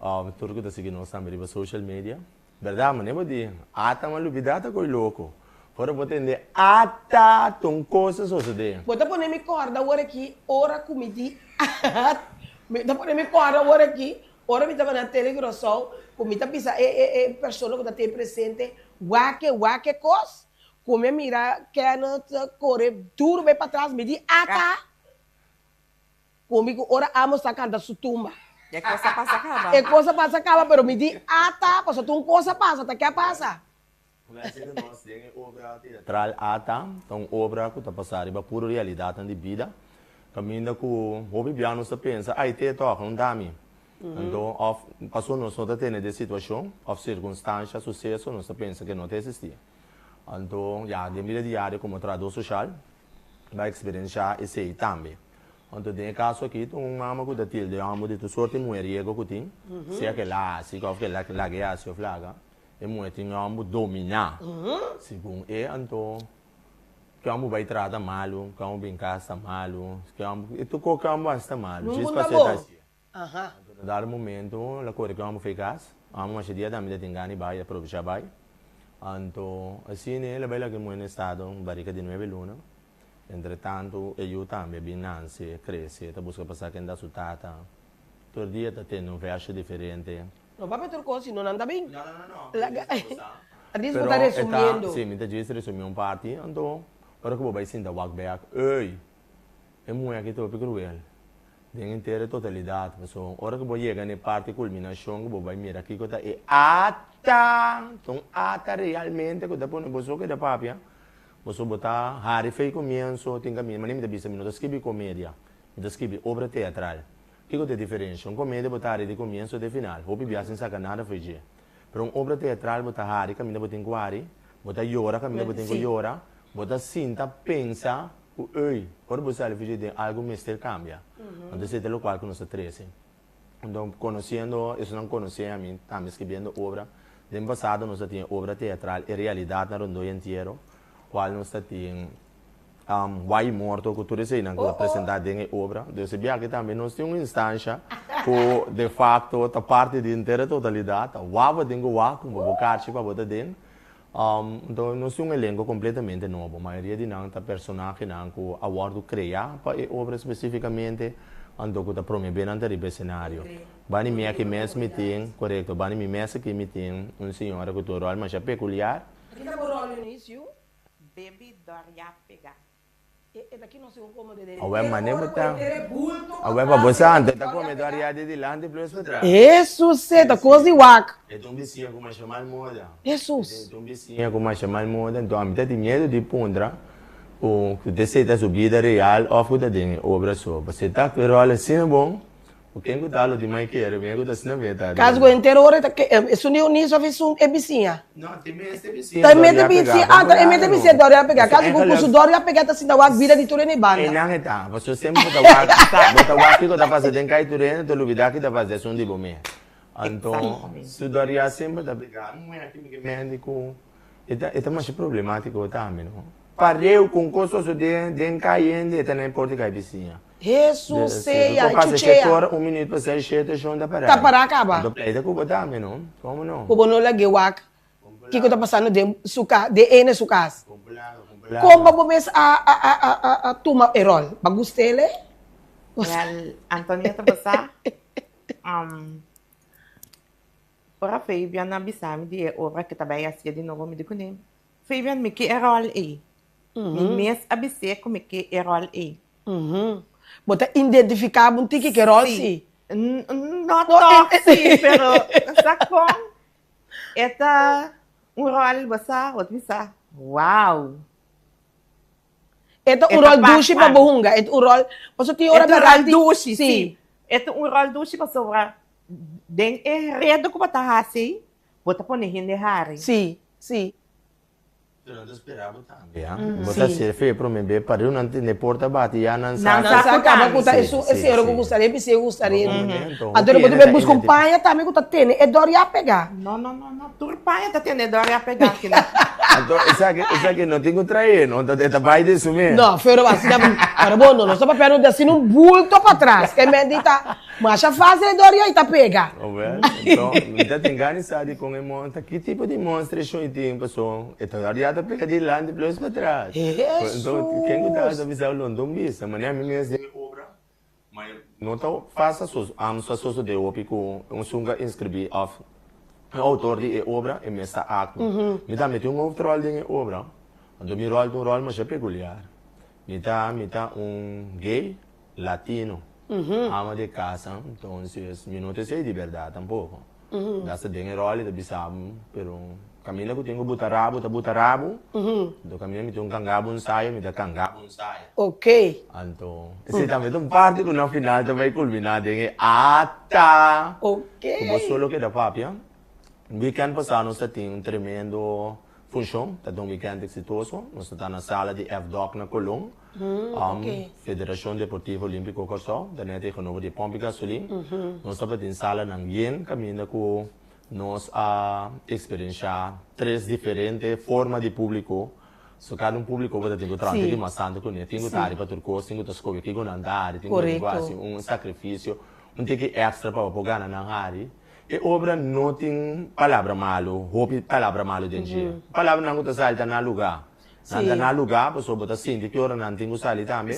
of tur cu ta sigui nos tambe riba social media. Berdad mane bo di ata ma lubida ta coy loco. Ora bo tende ata ta un cos ta sosode. Bo ta pone mi corda awor aki ora cu mi di mi ta pone mi corda awor aki ora mi tabata na tele Curaçao cu mi ta bisa e e e persona cu ta te presente wak e wak e cos cu mi a mira Kenneth core duro bay patras mi di ata. Ku mi ku ora Amos ta kanta su tumba. E kos a pasa kaba. E kos a pasa kaba, pero mi di ata, pasobra tur un kos a pasa, ta ke a pasa? Mester di nos den e obra teatral Ata ta un obra ku ta pasa riba puro realidatnan di bida, kaminda ku hopi bia nos ta pensa, ai te tòg, no ta mi. Anto òf pasobra nos no ta tene den situashon òf sirkunstansha, suseso, nos ta pensa ke no ta eksistí. Anto ya, den bida diario komo trahadó soshal, Bo a eksperenshá esei tambe. Anto den e kaso aki ta un mama ku ta tilda e hòmber di tur sorti muheriego ku tin, sea ku el a hasi òf ku el a laga e hasi òf laga, e muhé tin e hòmber dominá. Segun e anto ke hòmber bai traha ta malu, ke hòmber bin kas ta malu, ke hòmber, e tur kos ke hòmber hasi ta malu, djis pas'é ta hasié. Anto na dado momento el a kore ku e hòmber for e kas, hòmber masha dia tambe ta tin gana di bai, a probechá bai. Anto asina el a bai laga e muhé na estado un barika di nuebe luna. Entre tanto e yu tambe a bin nanse, krese, ta buska pa sa ken ta su tata. Tur dia ta tende un vèrsio diferente. No papia tur kos, sino nan ta bin. No, no, no, no. Laga, a dis bo ta resumiendo. Si, mi ta djis resumí un parti. Anto ora ku bo bai sinta wak bèk, ey! E muhé aki ta hopi kruel. Den henter e totalidat, pasobra ora ku bo yega na e parti kulminashon ku bo bai mira kiko ta e ata, ta un ata realmente ku ta pone boso keda papia, boso bo ta hari fei komienso, tin kaminda, manera mi ta bisa mi no ta skibi komedia, mi ta skibi obra teatral. Kiko ta e diferensha? Un komedia bo ta hari di komienso te final, hopi bia sin saka nada fo'i dje. Pero un obra teatral bo ta hari kaminda bo tin ku hari, bo ta yora kaminda bo tin ku yora, bo ta sinta pensa ku ey, ora bo sali for dje den algu mester kambia. Anto esei ta lokual ku nos ta trese. Anto konosiendo esunnan konosé ami tambe skibiendo obra, den pasado nos ta tin e obra teatral E Realidatnan Rondó e Entiero, kual nos ta tin Wai Morto ku tur eseinan ku ta presentá den e obra. Dus e biaha tambe nos tin un instansha ku de fakto ta parti di henter e totalidat. Ta wak bo tin ku wak, kumpra bo karchi pa bo ta den. Anto nos tin un elenko kompletamente nobo. Mayoria di nan ta personahenan ku a wòrdu kreá pa e obra spesífikamente, anto ku ta promebé nan ta riba esenario. Bani mi aki mes mi tin, korekto, bani mi mes aki mi tin un señora ku tin un ròl masha pekuliar. Aki ta bo ròl, Eunice, yu? Baby Doria pega. E e ta ki nos tin como de de. Awe mane bo ta. Awe pa bo sa anto e ta come Doria di dilanti plus pa tras. Hesus e ta cos di wak. E ta un bisiña cu masha mal moda. Hesus. E ta un bisiña cu masha mal moda enton ami ta tin miedo di puntra cu cu ta esey ta su bida real of cu ta den e obra so. Pasobra e ta actua e rol asina bon. Ku ken ku ta lo di mai kere mi ku ta asina mi ta. Kas ku henter ora ta ke esun di Eunice of esun e bisiña? No, te mes te bisiña Ta mete bisiña, ah ta e mete bisiña dor ya pega. Kas ku ku su dor ya pega ta sinta wak bida di tur hende banda. Einan e ta, pasobra semper bo ta wak, bo ta wak kiko ta pasa den kai tur hende, ta lubida ki ta pasa esun di bo mes. Anto su dor ya semper ta pega. Un muher aki mi ke mende ku e ta e ta masha problematiko tambe no. Pareu ku un kos sosode den kai hende e ta na e porta di kai bisiña. Hesus sea e chuchea. Un minuut pa seis shete shon ta pará. Ta pará kaba. Anto pleita ku bo tambe no? Komo no? Ku bo no lag'é wak kiko ta pasando den su kas, den ene su kas. Kon pa bo mes a a a a tuma e ròl? Bo a gust'el e? Well, Antonio ta basá. Ora Fabian a bisa mi di e obra ku ta bai hasié di nobo, mi di kuné, Fabian, mi ke e ròl ei. Mi mes a bis'é ku mi ke e ròl ei. Bo ta identifiká bo un tiki ku e ròl sí? No tòg sí, pero sa kon e ta un ròl bo sa, bo ta bisa, Wow! E ta un ròl dushi pa bo hunga, e ta un ròl, pasobra tin ora E ta un ròl dushi, sí. E ta un ròl dushi pasobra den e redo ku bo ta hasi, bo ta pone hende hari. Sí, sí. Pero nan ta spera bo tambe, ya. Bo ta haci fe prome be pariu nan tende porta bati ya nan sa. Nan sa caba cu ta esun e sero cu gustaria bis'e gustaria. Anto bo debe busca un paña tambe cu ta tene e dor ya pega. No, no, no, no. Tur paña ta tene e dor ya pega kina. Anto esaki, esaki no tin cu trae, no ta, e ta bay den su mes. No, pero asina, pero bo no, nos ta papia no di asina un bulto patras, ke men di ta masha facil e dor ya y ta pega. Oh well, anto mi ta tin gana di sa di con e mon, ta ki tipo di monster e tin, paso e ta dor ya ta pega dilanti plus patras. Jesus! Anto ken cu ta bisa lo no ta bisa, manera mi mes den e obra. Ma no ta fas sa sosode hopi ku un sunga inskribí òf e outor di e obra e mes ta aktua. Mi tambe tin un hoofdrol den e obra, anto mi ròl ta un ròl masha pekuliar. Mi ta mi ta un gay latino, ama de casa, entonces mi no ta esei di bèrdat tampoko. Gasta den e ròl e ta bisa bo, pero kaminda ku tin ku buta rabu ta buta rabu, anto kaminda mi tin ku kanga bo ensayo mi ta kanga bo ensayo. Ok. Anto esei tambe ta un parti ku na final ta bai kulminá den e ata. Ok. Ku bo solo keda papia. Weekend pasá nos ta tin un tremendo funshon, ta tin un weekend eksitoso. Nos ta ta na sala di FDOK na Colon. Federashon Deportivo Olímpiko Kòrsou, ta net tegenover di pòmp di gasolin. Nos tabatin salanan yen kaminda ku nos a eksperenshá tres diferente forma di públiko. So kada un públiko bo ta tin ku traha un tiki mas tantu kuné. Tin ku ta hari pa tur kos, tin ku ta skohe kiko nan ta hari, tin ku ta tin ku hasi un sakrifisio un tiki èkstra pa bo por gana nan hari. E obra no tin palabra malu, hopi palabra malu den dje. Palabranan ku ta sali ta na lugá. Nan ta na lugá pasobra bo ta sinti ki ora nan tin ku sali tambe.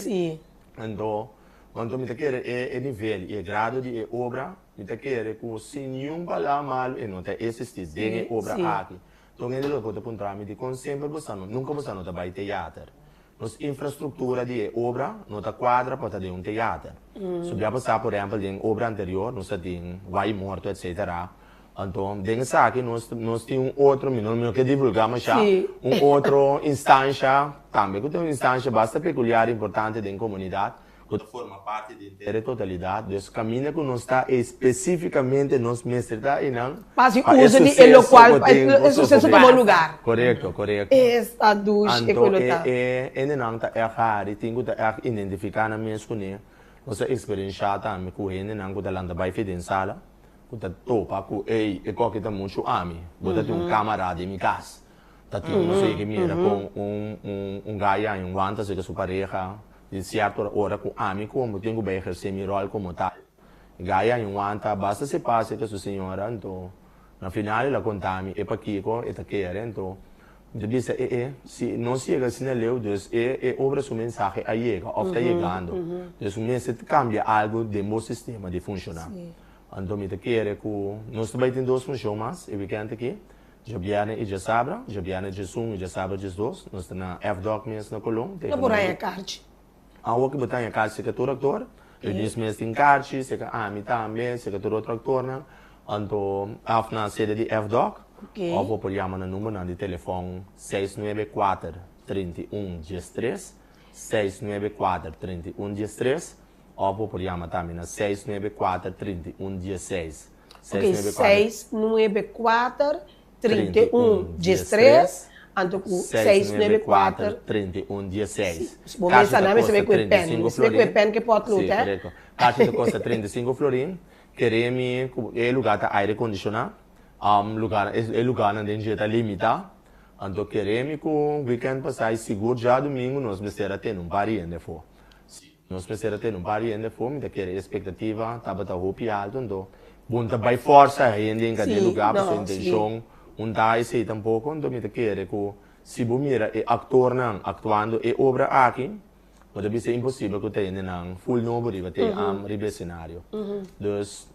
Anto, anto mi ta kere e e nivel i e grado di e obra, mi ta kere ku sin niun palabra malu e no ta existi den e obra aki. Tur hende lo por ta puntra mi dikon semper bo sa no, nunka bo sa no ta bai teater. Nos infrastruktura di e obra no ta kuadra pa ta den un teater. So bia pasá por ehèmpel den obra anterior nos ta tin Wai Morto etcetera. Anto den esaki nos nos tin un otro, mi no mi no ke divulgá mashá, un otro instansha tambe ku ta un instansha basta pekuliar importante den komunidat ku ta forma parti di henter e totalidat. Dus kaminda ku nos ta espesífikamente nos mester ta einan Pa hasi pa e uso di e suseso lokual ku pa tin e ku suseso sosodé. tuma lugar. Korekto, korekto. Esta dushi e Anto ku lo e ta. e hendenan ta ègt hari, tin ku ta ègt identifiká nan mes kuné. Nos a eksperenshá tambe ku hendenan ku ta lanta bai fe den sala, ku ta topa ku ey e koki ta muchu ami, bo ta tin un kamara den mi kas. Ta tin nos a yega mira kon un un un gaya i un wanta serka su pareha di sierto ora ku ami komo tin ku bai ehersé mi ròl komo tal. E gaya i un wanta basta sepa serka su señora anto na final el a konta mi e pakiko e ta kere anto mi ta bisa e e si nos yega asina leu dus e e obra su mensahe a yega òf ta yegando dus mester kambia algu den bo sistema di funshoná. Anto mi ta kere ku nos ta bai tin dos funshon mas e wikènt aki. Djabièrnè i djasabra, djabièrnè djesun i djasabra djesdos, nos ta na FDOC mes na Colon. No por haña karchi. Awor ki bo ta haña karchi seka tur aktor, Eunice mes tin karchi, seka ami tambe, seka tur otro aktornan. Anto af na sede di FDOC òf bo por yama na numbernan di telefòn seis nuebe kuater, 31, 13, 6 9 4, 31, 13, òf bo por yama tambe na seis nuebe kuater, 31, 16. Ok, 6 9 4, 31, 13, anto ku 6 9 4, 31, 16. Si, bo mester nan mester bay ku e pen, mester bay ku e pen ke potlood, eh. Si, korekto. Kashi ta kosta 35 florin, kere mi ku e lugar ta aire kondishoná, lugar, e lugarnan den dje ta limitá, anto kere mi ku weekend pasá i sigur djadumingu nos mester a tene un par di hende afó. Si. Nos mester a tene un par di hende afó, mi ta kere e espektativa tabata hopi alto, anto bo no ta bai fòrsa hende en kada lugá pasobra intenshon un ta esei tampoko, anto mi ta kere ku si bo mira e aktornan aktuando e obra aki, bo ta bisa imposibel ku ta hendenan ful nobo riba te riba e senario. Dus.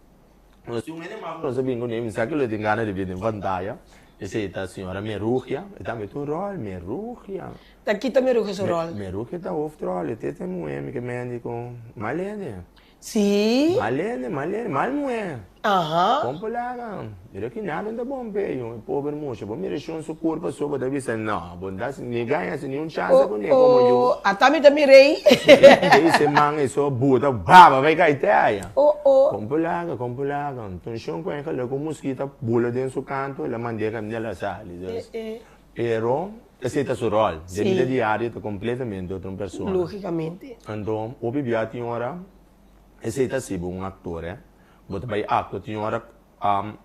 Nos tin un hende mas ku nos a bin kuné, mi sa ku lo tin gana di bini den pantaya, esei ta señora Merugia, e tambe tin un ròl, Merugia. Ta kita Merugia su ròl? Merugia ta hoofdròl, e tete muhé mi ke mendi ku mal hende. Sí. Mal hende, mal hende, mal muhé. Aha. Kon por laga? Mira ki nada no ta bon p'e yu, e pober mucha. Bo mira shon su kurpa so, bo ta bisa, no, bo no ta hasi ni gaña hasi ni un chansa kuné komo yu. Oh, oh, ata mi ta mir'ei. Dei se man ei so buta baba bai kai te aya. Oh, oh. Kon por laga, kon por laga. Anton shon ku eigenlijk un muskita bula den su kantu, el a mand'é kaminda el a sali. Dus, pero esei ta su ròl. Den bida diario ta kompletamente otro un persona. Lógicamente. Anto, hopi bia tin ora, esei ta hasi bo un aktor, eh. Bo ta bai aktua tin ora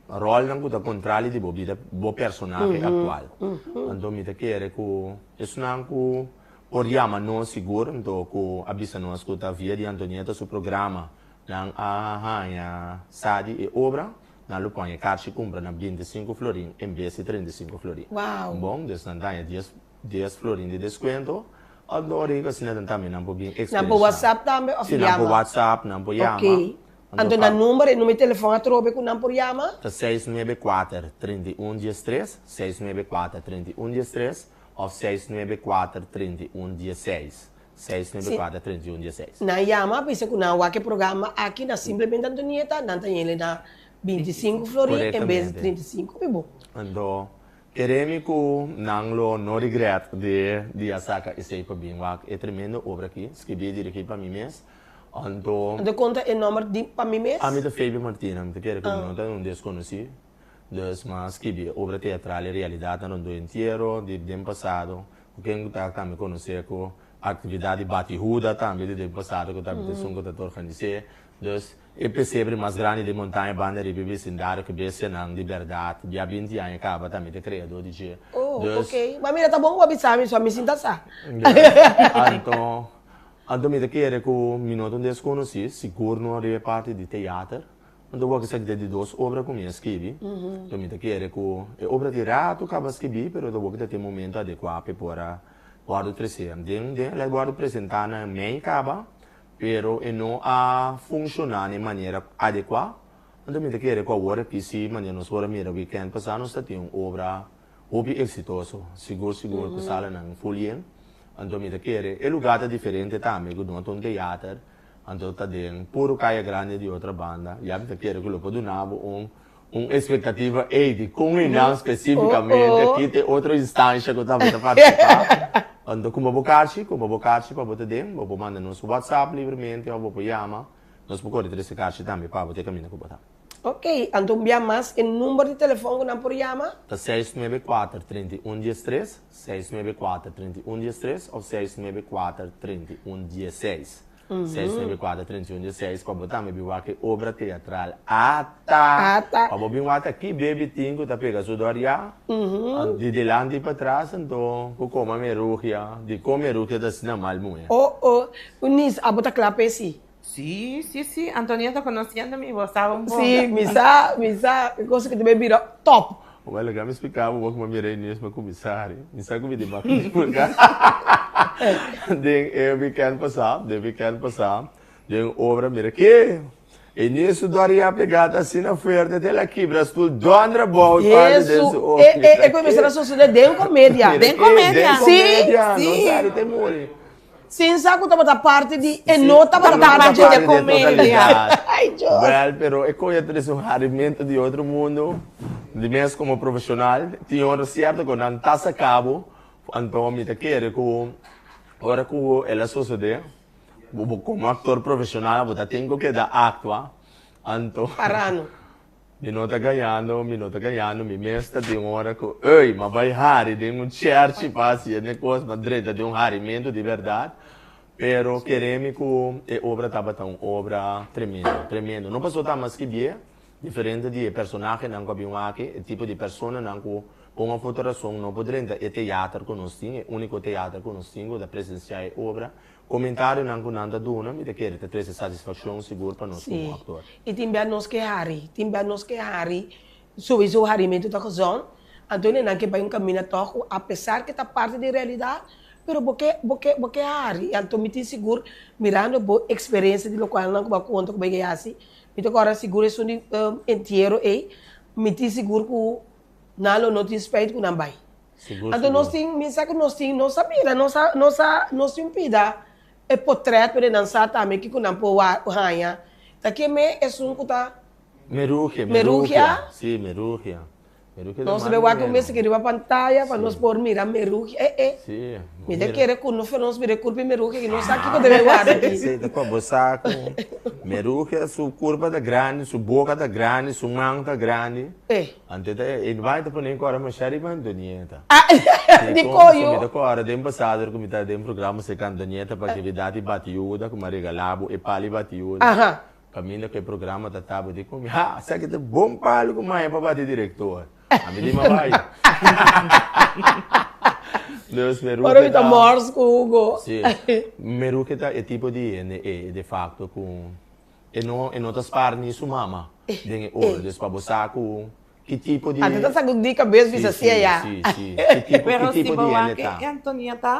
ròlnan ku ta kontrali di bo bida, bo personahe aktual. Anto mi ta kere ku esnan ku por yama nos sigur, anto ku a bisa nos ku ta via di Antonieta su programa nan a haña sa di e obra, nan lo pon e karchi kumpra na 25 florin en bes di 35 florin. Bon, dus nan ta haña dies dies florin di deskuento. Anto ora ku asina nan tambe nan por bin Nan por eksperenshá. WhatsApp tambe òf Si, nan por yama? WhatsApp, nan por yama. Oké. Anto nan number, e number di telefòn atrobe ku nan por yama? Ta seis nuebe kuater, 31 diestres, seis nuebe kuater, 31 diestres, òf seis nuebe kuater, 31 diesseis, seis nuebe kuater, 31 diesseis. Nan yama bisa ku nan wak e programa aki na Simplemente Antonieta, nan ta yele na 25 florin en bes di 35 pi bo. Anto kere mi ku nan lo no regret di di a saka esei pa bin wak e tremendo obra aki, skibí i dirigí pa mi mes. Anto. Anto konta e nomber di pa mi mes? Ami ta Fabian Martina, mi ta kere ku mi no ta un deskonosí, dus mi a skibi e obra teatral e realidatnan rondó entiero di den pasado, ku ken ku ta tambe konosé ku aktividat di bati huda tambe di den pasado ku tambe ta esun ku ta ta organis'é. Dus e pesebre mas grandi den montaña banda riba e besindario ku bestianan di bèrdat bia 20 aña kaba tambe ta kreadó di dje. Oh, Dus. ok. Ma mira ta bon ku bo a bisa mi, so mi sin ta sa. Anto. Anto mi ta kere ku mi no ta un deskonosí, sigur no riba e parti di teater. Anto wak esaki ta e di dos obra ku mi a skibi. Anto mi ta kere ku e obra tin ratu kaba skibí, pero ta wak ta tin momento adekuá pa e por a wòrdu tresé. Den den el a wòrdu presentá na mei kaba, pero e no a funshoná na e manera adekuá. Anto mi ta kere ku awor aki si manera nos por a mira wikènt pasá nos ta tin un obra Hopi exitoso, sigur sigur cu salanan full yen, anto mi ta kere e lugar ta diferente tambe cu no ta un theater, anto ta den puro caya grandi di otra banda, ya mi ta kere cu lo por duna bo un un expectativa ey di con eynan specificamente aki ta e otro instancia cu tabata participa, anto cumpra bo carchi, cumpra bo carchi pa bo ta den, bo por manda nos whatsapp libremente of bo por yama, nos por core trece carchi tambe pa bo te caminda cu bo ta. Ok, anto un bia mas e number di telefon ku nan por yama? Ta seis nuebe kuater, 31 diestres, seis nuebe kuater, 31 diestres òf seis nuebe kuater, 31 diesseis. Seis nuebe kuater, 31 diesseis pa bo tambe bin wak e obra teatral Ata! Ata! Pa bo bin wak aki bebi tin ku ta pega su dòriá di dilanti pa tras anto ku koma merugia, dikon merugia ta asina mal muhé? Oh oh, Eunice abo ta kla p'e si? Sí, sí, sí, Antonieta conociendo mi, bo sa un bon. Sí, mi sa, mi sa, e cosa que ta bay bira top. Well, laga mi splica bo como mi rei Nies pa cuminsa ari. Mi sa cu mi tin bak di purga. Den e weekend pasa, den weekend pasa, den obra mira ke e Nies su dori a pega ta asina fuerte te el a kibra stoel donder abou i parti den su Jesu, e, e, e cu mester a sucede den comedia. Den comedia. Sí, sí. No sa ari te muri. Sin sa ku tabata parti di e no tabata parti dje komedia. Ay Dios. Wel, pero e koe a trese un harimento di otro mundo. Di mes komo profeshonal, tin ora sierto ku nan ta saka bo, anto mi ta kere ku ora ku el a sosode, bo komo aktor profeshonal bo ta tin ku keda aktua, anto. Parano. Mi no ta gañando, mi no ta gañando, mi mes ta tin ora ku ey, m'a bai hari den un chèrchi pa hasi e kos, m'a drenta den un harimentu di bèrdat, pero kere mi ku e obra tabata un obra tremendo, tremendo. No pasobra ta mas skibié, diferente di e personahenan ku a bin wak, e tipo di personanan ku pa un of otro rason no por drenta e teater ku nos tin, e úniko teater ku nos tin ku ta presensiá e obra, Comentarionan cu nan ta duna, mi ta kere ta trece satisfaccion sigur pa nos como actor. Sí, y tin bia nos ke hari, tin bia nos ke hari, sowiso harimento ta gezond, anto nan ke bay un camina toch cu a pesar ke ta parti di realidad, pero bo ke, bo ke, bo ke hari, anto mi tin sigur mirando bo experiencia di locualnan cu bo a conta cu bo a yega haci, Mi ta kòrda sigur esun di entiero ei, mi tin sigur ku nan lo no tin spijt ku nan bai. Sigur, Anto nos sigur. tin, mi sa ku nos tin, nos a mira, nos a, nos a, nos tin un pida e potret pero nan sa tambe kiko nan por haña. Ta keme esun ku ta. Merugia, Merugia. Merugia. Si, Merugia. Merugia ta Nos mas debe wak un bueno. mes aki riba pantaya pa nos Si. por mira Merugia. Eh, eh. Si, Mi ta mira. kere ku no nos mira e kurpa di Merugia aki, nos sa kiko debe warda aki. Esei ta pa bo sa ku Merugia su kurpa ta grandi, su boka ta grandi, su man ta grandi. Eh. Anto ta e bai ta pone kòrda masha riba Antonieta. Ah, Si, di kon, koyo. mi ta kòrda den pasado ku mi ta den programa serka Antonieta pa aktividat di batiuda ku mi a regalá bo e pali batiuda. Aha. Kaminda ku e programa ta taba di ku mi, ha, esaki ta bon palu ku maya pa bati direktor. Ami di ma bai. Dus Meruke Ora mi ta ta mors ku Hugo. Si, Meruke ta e tipo di hende ei de facto ku e no e no ta spar ni su mama den e ora. Dus pa bo sa ku ki tipo di Anto ta sakudí kabes Si, bisa si, si aya. si, si. Ki tipo ki Pero si tipo bo di hende wak ta. e Antonieta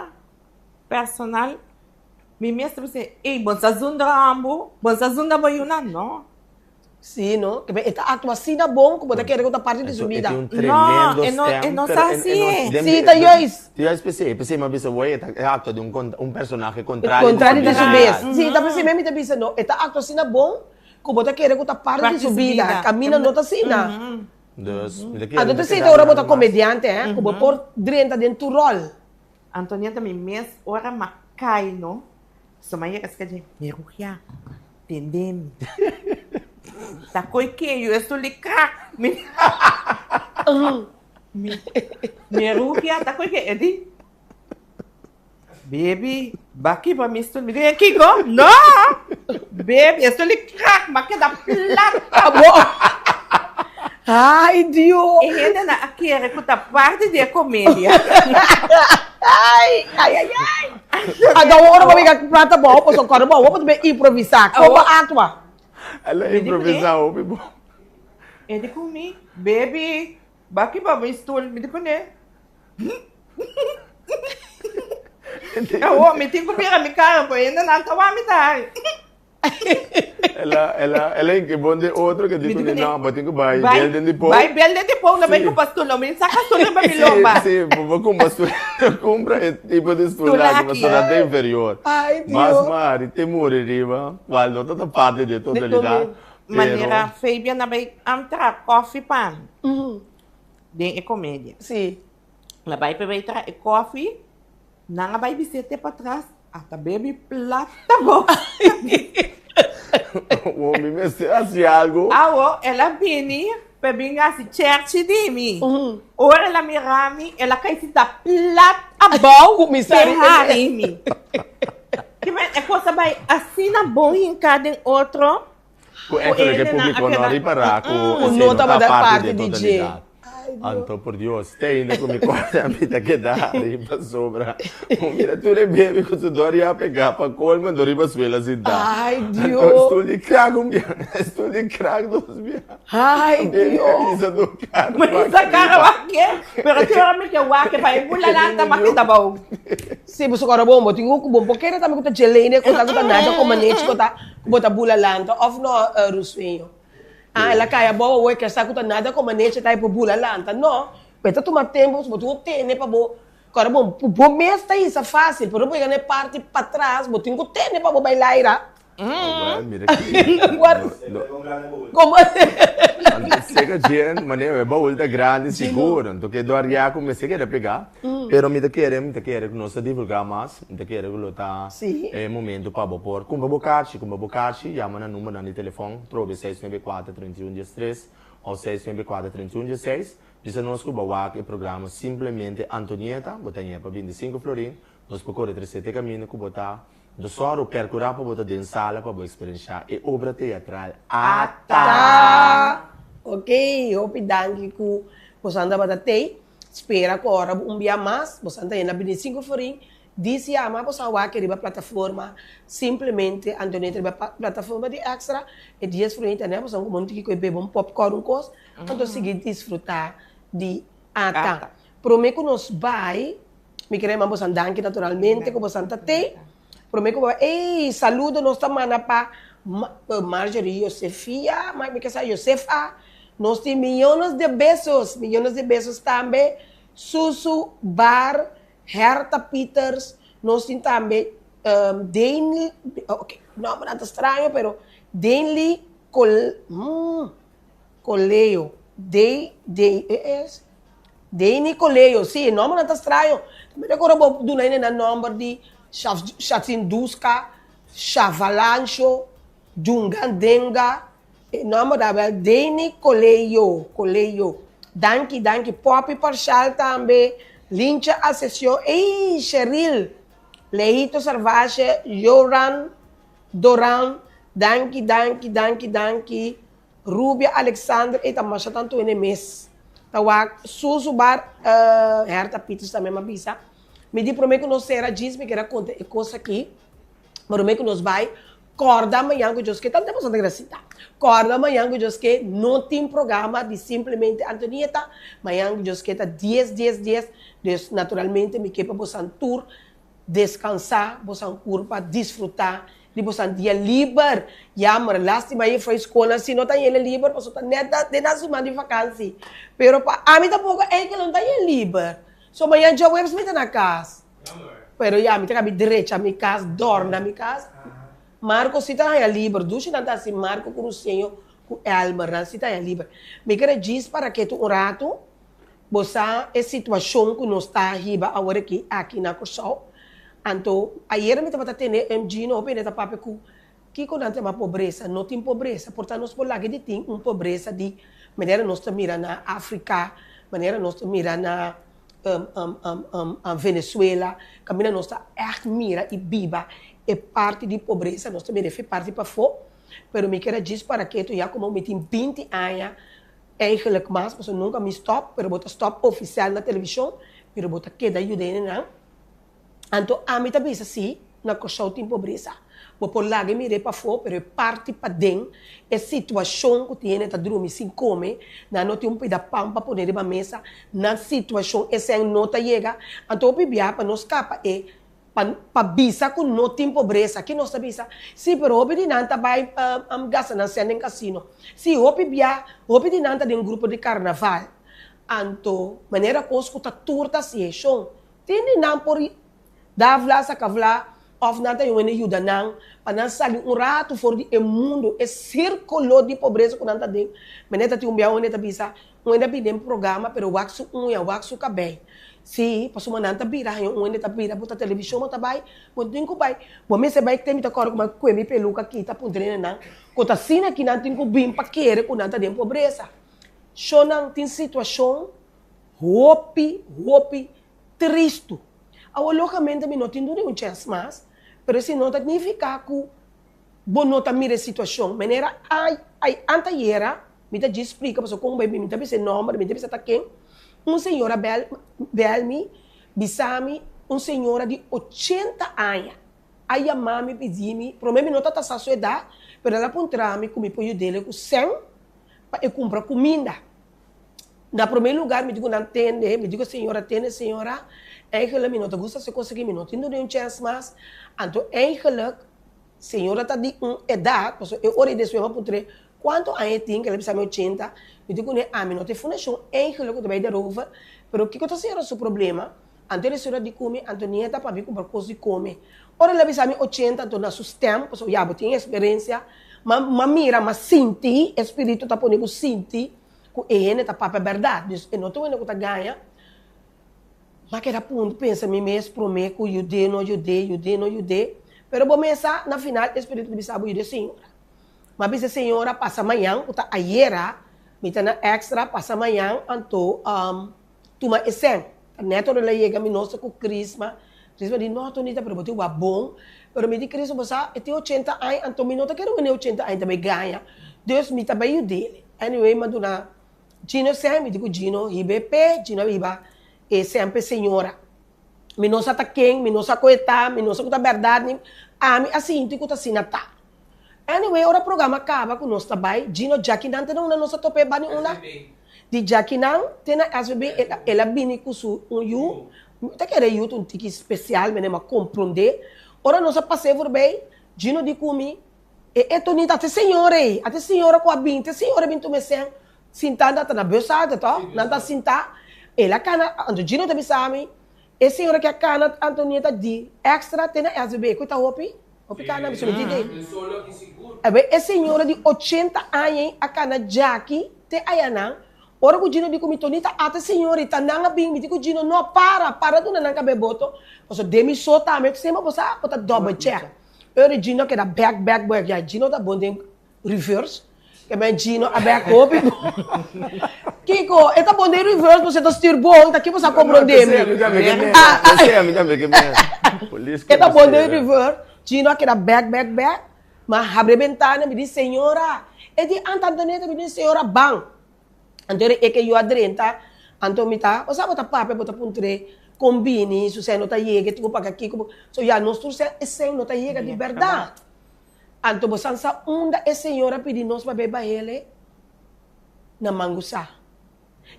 personal, mi mes ta bisa, ey, bo sa zundra ambo, bo sa zundra bo yunan, no. Sí, no? Ke e ta actua asina bon ku bo ta kere ku ta parti di su E bida. tin un No, tremendo e no, e stem, no pero sa e, e hasi no, e. den, Sí, ta juist. Ta juist p'esei, p'esei mi a bisa woi, e ta e actua di un con, un personahe contrario di su Contrario di su bida mes. real. Sí, ta p'esei mi ta bisa no, e ta actua asina bon ku bo ta kere ku ta parti di su bida. Kaminda no ta asina. Dus, mi ta kere Anto mi ta ta sinti keda ora bo ta mas. komediante, hè, ku bo por drenta den tur ròl. Antonieta mi mes ora m'a kai no, so m'a yega esca dje, mi rugia, tende mi. Ta koi keyu esto li krak. Mi mi rugia ta koi keyu. E di, Baby, baki pa mi stoel. Mi di, kiko? No! Baby, esto li krak, m'a keda plat. Abo. Ay, Dios. E hendenan a kere ku ta parti di e komedia. Ay, ay, ay, ay. Anto ora bo bika plata bo, pasobra kòrda bo, bo por tambe improvisá. Kon bo aktua? El a improvisá hopi bon. E di ku mi, Baby, baki pa mi stoel. Mi di kuné. Awor mi tin ku bira mi kara, bo hendenan ta wak mi ta hari. Ela, ela, ela inke bon de otro que di kune no, bo tin ku bai Bai, bel den di pou. bai bel den di pou, no bai Sí. kumpa stoel, no mi saka stoel riba mi lomba. Sí, sí, bo bo kumpa stoel, kumpra e tipo di stoel Stoel aki, aki. pasobra ta inferior. Ay, Mas Dios. mari, te muri riba, cual no ta ta parte di e totalidad, pero Manera Fabian a bai am traha koffie pa mi den e comedia. Sí. El a bai pa e bai traha e koffie. Nan a bai bis'é te patras, ata bebi plata bo. Wo mi mester hasi algo. Awo el a bini pa bin hasi cherchi di mi. Ora el a mira mi, el a kai sinta plat abou Kuminsá pe hari mi. Kimen e kos a bai asina bon hinká den otro. Ku echo di ku e públiko no a ripará ku esei no ta parti di e totalidat. Anto por Dios, te ainda ku mi kòrda mi ta keda hari pasobra bo mira tur e bebe ku su dor ya pegá pa kolmo anto riba suela sintá. Anto e stul di krak un bia, e stul di krak dos bia. Bebe a hisa su kara Mi hisa kara wak ke, pero te ora mi ke wak ke pa e bula lanta ma kita bou. Si, pasobra ora bo tin ku bo por kere tambe ku ta djeleine ku ta ku ta nacha komo nechi ku ta. Ku bo ta bula lanta òf no, Rusueño? Ah, el a kai abou awor e ker sa ku ta nada komo nechi ta e por bula lanta. No, bo ta tuma tempu, bo tin ku tene pa bo kòrda bon. Bo mes ta hisa fásil, pero bo yega na e parti patras, bo tin ku tene pa bo bai laira. Awel, mira aki. Komo? Seka djen, manera e baul ta grandi sigur, anto ke dòrdiá ku mester keda pegá. Pero mi ta kere, mi ta kere ku nos ta divulgá mas, mi ta kere ku lo ta e momento pa bo por kumpra bo karchi, kumpra bo karchi, yama na numbernan di telefòn, trobe 694 31 13 òf 694 31 16, bisa nos ku bo wak e programa Simplemente Antonieta, bo ta ñe pa 25 florin, nos por kore trese te kaminda ku bo ta, do sòru pèrkurá pa bo ta den sala pa bo eksperenshá e obra teatral Ata! Ok, hopi danki ku boso tabata tei. Spera ku ora bo un bia mas, boso ta yena bini sinku forin, dis yama boso a wak riba plataforma simplemente Antonieta riba plataforma di Extra, e dies forin ta nè boso a komo un tiki ku e bebe un popcorn un kos, anto sigui disfruta di ata. Prome ku nos bai, mi kere yama boso danki naturalmente ku boso ta tei, prome ku bo bai, ey saludo nos ta manda pa. Marjorie Josefia, mi ke sa Josefa, nos tin Millones de Besos, Millones de Besos tambe, Susu Bar, Herta Pieters, nos tin tambe Dainly, ok, nombernan ta straño pero Dainly Col, Coleo, D, D, e es? Dainly Coleo, si, e nombernan ta straño, mi recorda bo duna hende nan nomber di Shatsinduska, Shavalancho, Dungandenga, e nomber ta wel Dany Coleyo, Coleyo. Danki, danki. Poppy Parshal tambe, Lincha Asesio, ey, Sheryl, Leito Sarvashe, Joran Doran, danki, danki, danki, danki. Rubia Alexander, ey ta masha tantu hende mes. Ta wak Susu Bar, Herta Pieters tambe m'a bisa. Mi di prome ku nos sera djis mi kere konta e kos aki. Prome ku nos bai, kòrda mañan ku Dios ke, tantu boso ta keda sintá. Kòrda mañan ku Dios ke, no tin programa di Simplemente Antonieta. Mañan ku Dios ke ta dies, dies, dies. Dus naturalmente mi ke pa bosan tur deskansá, bosan kurpa disfrutá di bosan dia liber. Jammer, lástima e skolnan si no ta yele liber pasobra ta nèt den nan siman di vakansi. Pero pa ami tampoko eikel no ta yele liber. So mañan djaweps mi ta na kas. Pero ya mi ta kabi drecha mi kas, dòrna mi kas. Marco si ta haña liber. Dushi nan ta hasi Marco ku Ruseño ku Elmer nan si ta haña liber. Mi kere djis para ketu un ratu. Bo sa e situashon ku nos ta hiba awor aki aki na Kòrsou. Anto ayera mi tabata tene MG no hopi hende ta papia ku kiko nan ta yama pobresa. No tin pobresa. Por ta nos por laga di tin un pobresa di manera nos ta mira na Afrika, manera nos ta mira na Venezuela, kaminda nos ta ègt mira i biba e parti di pobresa, nos ta mira e parti pafó, pero mi kier a djis para ketu ya komo mi tin binti aña, eigenlijk mas, pasobra nunka mi stòp, pero bo ta stòp ofisial na televishon, pero bo ta keda yuda hendenan. Anto ami ta bisa si, na Kòrsou tin pobresa. Bo por laga e mir'é pafó, pero e parti paden, e situashon ku tin hende ta drumi sin kome, nan no tin un pida pan pa pone riba mesa, nan situashon esei no ta yega. Anto hopi biaha pa nos kapa e, pa pa bisa ku no tin pobresa, ki nos ta bisa? Si, pero hopi di nan ta bai gasta nan sèn den kasino. Si, hopi bia, hopi di nan ta den grupo di karnaval. Anto, manera kos ku ta tur ta hasié, shon. Tin di nan por da vla saka vla òf nan ta yuda yuda nan pa nan sali un ratu for di e mundu, e sirkulo di pobresa ku nan ta den. Mene ta tin un bia un hende ta bisa, un hende a bini den programa pero wak su uña, wak su kabei. Si, pasobra nan ta bira haña un hende ta bira bo ta televishon bo ta bai, bo tin ku bai. Bo mester bai te mi ta kòrda ku mi a kue mi peluka kita puntra hende nan ku ta asina ki nan tin ku bin pa kere ku nan ta den pobresa. Shonnan tin situashon Hopi, hopi tristu. Awor logamente mi no tin duna un chèns mas, pero esei no ta nifiká ku bo no ta mira e situashon. Manera ay, ay antayera mi ta djis splika pasobra kon bai mi ta bisa e nòmber, mi ta bisa ta ken, un señora bèl bèl mi bisa mi un señora di ochenta aña a yama mi pidi mi, promé mi no ta ta sa su edat, pero el a puntra mi ku mi por yud'é ku sèn pa e kumpra kuminda. Na prome lugar mi di ku nan tende, mi di ku señora tende, señora, eigenlijk mi no ta gusta hasi kos aki, mi no tin duna un chèns mas. Anto eigenlijk señora ta di un edat, pasobra e ora ei despues mi a puntr'é kuantu aña e tin, ke el a bisa mi ochenta, mi di kuné ami no ta e fundashon eigenlijk ku ta bai daarover, pero kiko ta señora su problema? Anto e señora di ku mi, Antonieta pa mi kumpra kos di kome. Ora el a bisa mi ochenta, anto na su stèm, pasobra ya bo tin eksperensia, m'a mira, m'a sinti, e spiritu ta pone bo sinti, ku e hende ta papia bèrdat. Dus e no ta un hende ku ta gaña. M'a keda punto pensa mi mes promé ku yud'é no yud'é, yud'é no yud'é. Pero bo mes sa, na final e spiritu ta bisa bo yuda e señora. M'a bisa e señora pasa mañan, ku ta ayera, mi ta na extra, pasa mañan anto tuma e sèn. Ta nèt ora el a yega mi nos ta ku Crisma. Crisma di, no Tonita, pero bo tin wak bon. Pero mi di, Crisma, bo sa, e tin ochenta aña, anto mi no ta kere wende ochenta aña ta bai gaña. Dus mi ta bai yud'é. Anyway, mi a duna Gino e sèn, mi di ku Gino hiba e p'e, Gino a hiba e sèn p'e señora. Mi no sa ta ken, mi no sa ku e ta, mi no sa ku ta bèrdat ni, ami a sinti ku ta asina ta. Anyway, ora programa kaba ku nos ta bai, Gino djakinan te na unda nos a topa e bani unda? Di djakinan te na SVB el a bini ku su un yu, mi ta kere e yu ta un tiki spesial, mi a komprondé. Ora nos a pas'é voorbij, Gino di ku mi. E e Tonita, ata e señora ei, ata e señora ku a bin, ta e señora a bin tuma e sèn, sintá nan ta na bus halte tò, nan ta sintá, el a kana, anto Gino ta bisa mi, e señora ke a kana Antonieta di extra te na SBB, ku ta hopi, hopi kana, mi di dei. Ebe e señora di ochenta aña ei a kana djaki te ayanan, ora ku Gino di ku mi, Tonita, ata e señora ei, ta nan a bin, mi di ku Gino, no, para, para duna nan kab'é boto, pasobra den mi so tambe, semper bo sa, bo ta double check. Ora Gino a keda bek bek bek ya Gino ta bon den reverse ke men Gino a bek hopi bon kiko e ta bon den reverse pasobra e ta stuur bon ta kibo sa komprondé mi e ta bon den reverse Gino a keda bek bek bek ma habri e bentana mi di señora e di anta Antoneta mi di señora ban. Anto e ke yu a drenta, anto mi ta, osea bo ta papia, bo ta puntr'é kon bini, su sèn no ta yega, e tin ku paga kiko, so ya nos tur sèn, e sèn no ta yega di bèrdat. Anto bo san sa unda e señor a pidi nos pa bai bahele? Na Mangusá.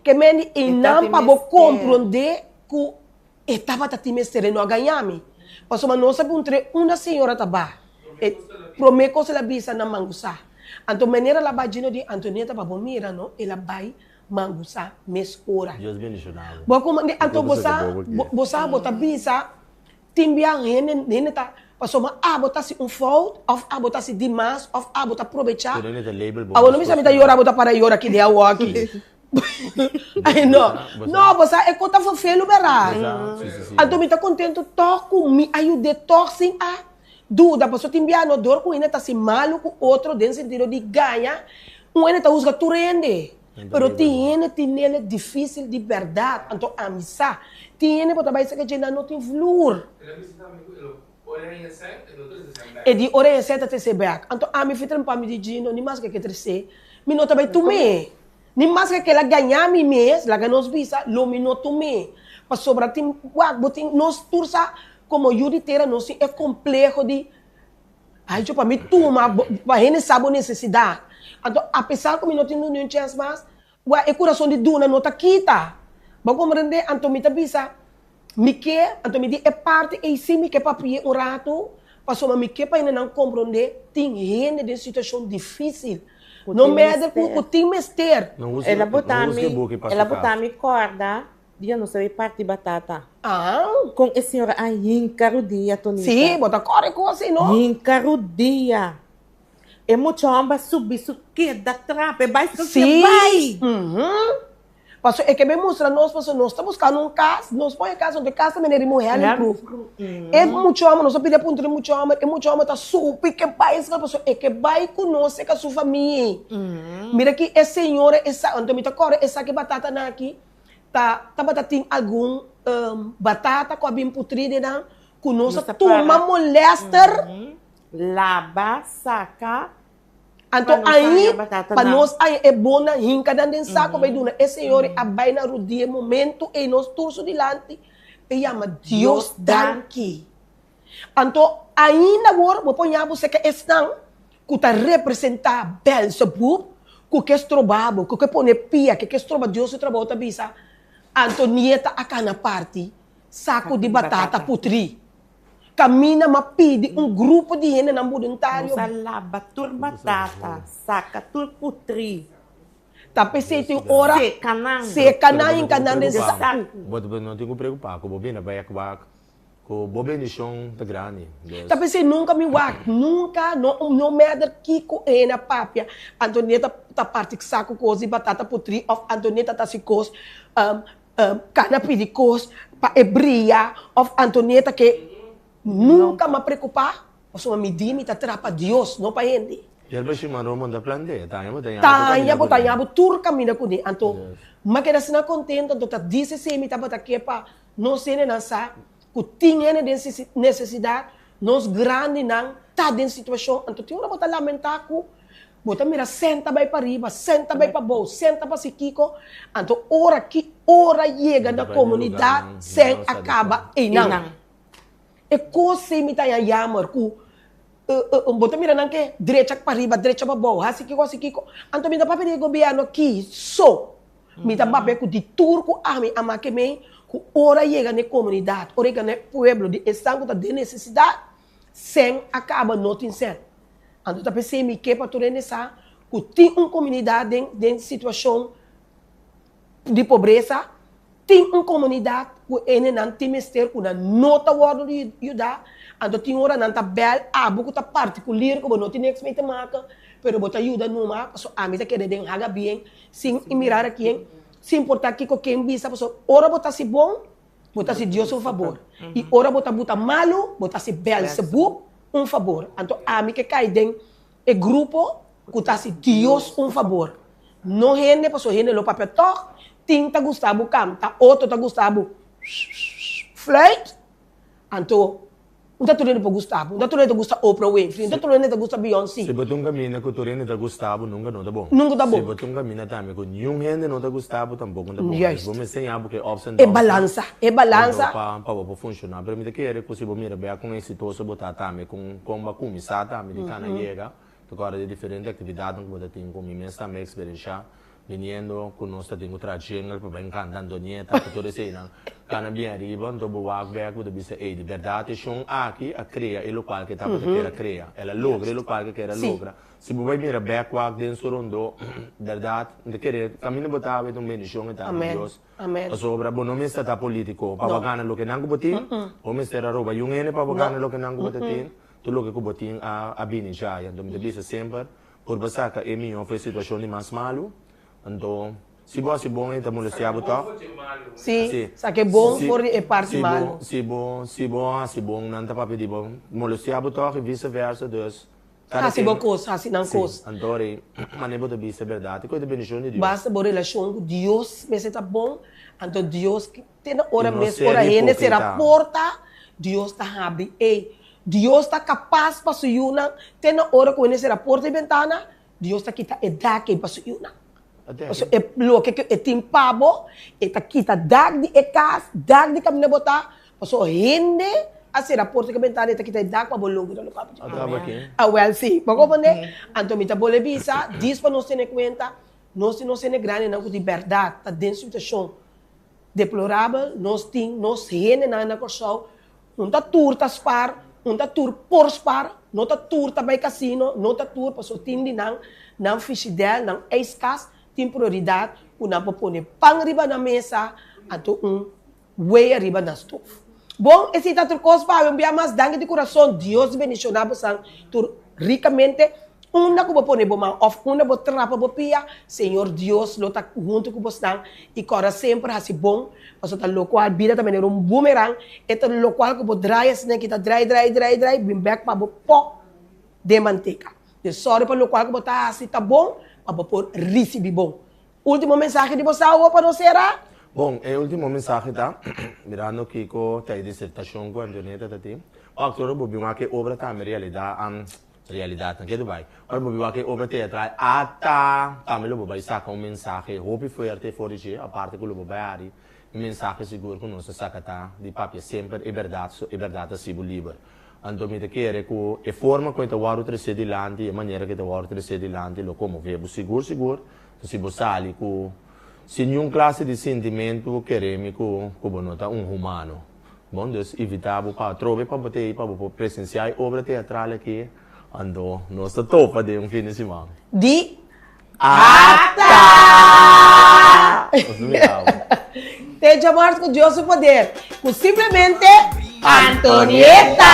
Ke men di einan pa bo komprondé ku E tabata tin mester, e no a gaña mi. Pasobra nos a puntr'é unda señora ta ba. E promé kos el a bisa na mangusá. Anto manera el a bai djino di Antonieta pa bo mira no, el a bai mangusá mes ora. Dios bendiciona bo. Bo a kuma anto bo sa, bo sa bo ta bisa tin bia hende hende ta pasobra abo ta hasi un fout of abo ta hasi dimas of abo ta probechá. Tur hende ta label bo Abo no bisa mi ta yora abo ta para yora ki dia awoki. Ay no, no bo sa e kos ta vervelu bera. Anto mi ta kontento tòg ku mi a yud'é tòg sin a duda pasobra tin bia no dor ku hende ta hasi malu ku otro den sentido di gaña un hende ta husga tur hende pero tin hende tin nele difisil di bèrdat anto ami sa tin hende bo ta bai saka dje nan no tin vlur e di ora e sèn ta trese bèk anto ami fitren pa mi di djino ni maske ke trese mi no ta bai tum'é. Ni maske kel a gaña mi mes, laga nos bisa, lo mi no tum'é. Pasobra tin, wak, bo tin, nos tur sa, komo yu di tera nos tin e kompleho di, Ai, djo, pa mi tuma, bo, pa hende sa bo nesesidat. Anto, apesar ku mi no tin duna un chèns mas, wak, e kurason di duna no ta kita. Bo komprendé? Anto mi ta bisa, Mi ke, anto mi di e parti ei si mi ke papia un ratu, pasobra mi ke pa hendenan komprondé tin hende den situashon difísil. No mester ku ku tin mester. El a bota mi, el a bota mi kòrda dia nos a bai parti batata. Kon e señora a hinka rudia, Tonita. Sí, bo ta kòrda e kos ei, no? Hinka rudia. E mucha hòmber a subi su keda trapa e bai su ke bai. Sí. Paso e ke bin mustra nos paso nos ta buskando un kas, nos pon e kas anto e kas ta mene riba un helling-proof. E mucha hòmber, nos a pidi a puntra e mucha hòmber, e mucha hòmber ta supi ke bai esaki paso e ke bai ku nos e ka su famia ei. Mira ki e señora e sa, anto mi ta kòrda esaki batatanan aki ta tabata tin algun batata ku a bin putrí den nan ku nos a tuma molèster. Laba, saka, Anto ahi pa nos haña e bonnan hinka nan den sako bai duna e señor a bai na rudia e momento ei nos tur su dilanti e yama Dios danki. Anto ainda awor bo por ña bo seka esnan ku ta representa Belzebub ku ke stroba bo, ku ke pone pia, ku ke stroba Dios su trabou ta bisa Antonieta a kana parti sako di batata putri. Camina m'a pidi un grupo di hendenan boluntario. Nos a laba tur batata, saca tur putri. Ta p'esei tin ora. Seca nan. Seca nan hinca nan den saku. Bo no tin cu preocupa cu bo bira bek wak cu bo bendicion ta grandi. Ta p'esei nunca mi wak, nunca, no no matter kico hende a papia, Antonieta ta parti saco cos di batata putri of Antonieta ta haci cos. Kana pidi kos pa e bria of Antonieta ke nunka m'a preocupa pasobra mi di mi ta traha pa Dios no pa hende. Yerba shimarron bo no ta plantea, taña bo ta ña bo Taña bo ta ña bo tur kaminda kuné. Anto m'a keda asina kontento anto ta dise esei mi tabata ke pa nos hendenan sa ku tin hende den nesesidat, nos grandinan ta den situashon anto tin ora bo ta lamenta ku Bo ta mira sèn ta bai pariba, sèn ta bai pabou, sèn ta pasi kiko, anto ora ki ora yega na komunidat sèn a kaba einan. E kos ei mi ta haña yamer ku bo ta mira nan ke drecha pariba, drecha pabou, hasi kiko, hasi kiko, anto mi ta papia di e gobièrnu aki so, mi ta papia ku di tur ku ami a make mei ku ora yega na e komunidat, ora yega na e pueblo di esnan ku ta den nesesidat, sèn a kaba no tin sèn. Anto ta p'esei mi ke pa tur hende sa ku tin un komunidat den den situashon di pobresa, tin un komunidat ku hendenan tin mester ku nan no ta wòrdu yuda, anto tin ora nan ta bèl abo ku ta partikulir ku bo no tin niks mee te maka, pero bo ta yuda numa pasobra ami ta kere den haga bien sin mirar a kien, sin importá kiko ken bisa pasobra ora bo ta hasi bon Bo ta hasi Dios un fabor. I ora bo ta buta malu, bo ta hasi Bèlsebub un fabor. Anto ami ke kai den e grupo ku ta hasi Dios un fabor. No hende, pasobra hende lo papia tòg, tin ta gusta bo kanta, otro ta gusta bo fluit. Anto Un ta tur hende por gusta bo. Un ta tur hende ta gusta Oprah Winfrey. Un ta tur hende ta gusta Beyoncé. Si bo ta un kaminda ku tur hende ta gusta bo, nunka no ta bon. Nunka ta bon. Si bo ta un kaminda tambe ku niun hende no ta gusta bo, tampoko no ta bon. Juist. Bo mester siña bo ku e ups and E downs balansa, e balansa. Pa pa bo por funshoná. Pero mi ta kere ku si bo mira bek kon eksitoso bo ta tambe, kon kon bo a kuminsá tambe di kana yega, ta kòrda di diferente aktividatnan ku bo ta tin ku mi mes tambe a eksperenshá. Biniendo ku nos ta tin ku traha jingle pa bin kanta Antonieta ku tur eseinan kana bien ariba anto bo wak bek bo ta bisa ey di bèrdat e shon aki a krea e lokual ke tabata kere a krea el a logra e lokual ke kere a logra si bo bai mira bek wak den su rondó bèrdat mi ta kere kaminda bo ta awe ta un bendishon e ta di Dios pasobra bo no mester ta politiko pa bo a gana loke nan ku bo tin bo mester a roba yun hende pa bo gana loke nan ku bo ta tin tur loke ku bo tin a bini djaya anto mi ta bisa semper Purba saka e mihó for e situashon di mas malu. Anto, si bo hasi bon e ta molestiá bo tòg? Sí, saka e bon for di e parti malu. Si bo, si bo hasi bon, nan ta papia di bo molestiá bo tòg i vise versa. Dus, kada Hasi bo kos, hasi nan kos. Sí, anto ora manera bo ta bisa e bèrdat, e kos ta bendishon di Dios. Basta bo relashon ku Dios mester ta bon, anto Dios Te na ora mes ora hende sera porta, Dios ta habri ei. Dios ta kapas pa su yunan, te na ora ku hende sera porta i bentana, Dios ta kita e dak ei pa su yunan. Pasobra e loke ku e tin pa bo, e ta kita dak di e kas, dak di kaminda bo ta, pasobra hende a sera porta ku bentana, e ta kita e dak pa bo logra loke abo tin. Awèl si, bo komprendé? Anto mi ta bolbe bisa, dis pa nos tene kuenta, nos tin nos hende grandinan ku di bèrdat ta den situashon Deplorabel, nos tin nos hendenan na Kòrsou, un ta tur ta spar, un ta tur por spar, no ta tur ta bai kasino, no ta tur, pasobra tin di nan, nan fishidèl, nan ijskas tin prioridat ku nan por pone pan riba nan mesa anto un wea riba nan stof. Bon, esei ta tur kos pa awe. Un bia mas danki di kurason, Dios bendishoná bosan tur rikamente. Unda ku bo pone bo man òf unda bo trapa bo pia, Señor Dios lo ta huntu ku bosnan i kòrda semper hasi bon, pasobra ta lokual bida ta manera un bumerang, e ta lokual ku bo drai asina ki ta drai drai drai drai bin bèk pa bo pò den manteka. Dus sòru pa lokual ku bo ta hasi ta bon pa bo por risibí bon. Último mensahe di bo Saulo pa nos sera? Bon, e último mensahe ta, mirando kiko ta e disertashon ku Antonieta ta tin, wak ora bo bin wak e obra tambe realidat, Realidatnan ke Dubai. Ora bo biba ku e obra teatral ata tambe lo bo bai saka un mensahe hopi fuerte for di dje, aparte ku lo bo bai hari e mensahe sigur ku nos ta saka ta di papia semper e bèrdat so e bèrdat ta hasi bo liber. Anto mi ta kere ku e forma ku e ta wòrdu tresé dilanti, e manera ku e ta wòrdu tresé dilanti lo konmové bo sigur sigur. So si bo sali ku sin niun klase di sintimentu kere mi ku ku bo no ta un humano. Bon, dus invitá bo pa atrobe pa bo ta ei pa bo por presensiá e obra teatral aki, anto nos ta topa den un fin di siman. Di Ata! Nos ta mira bo. Te djamars ku Dios su poder, ku simplemente Antonieta!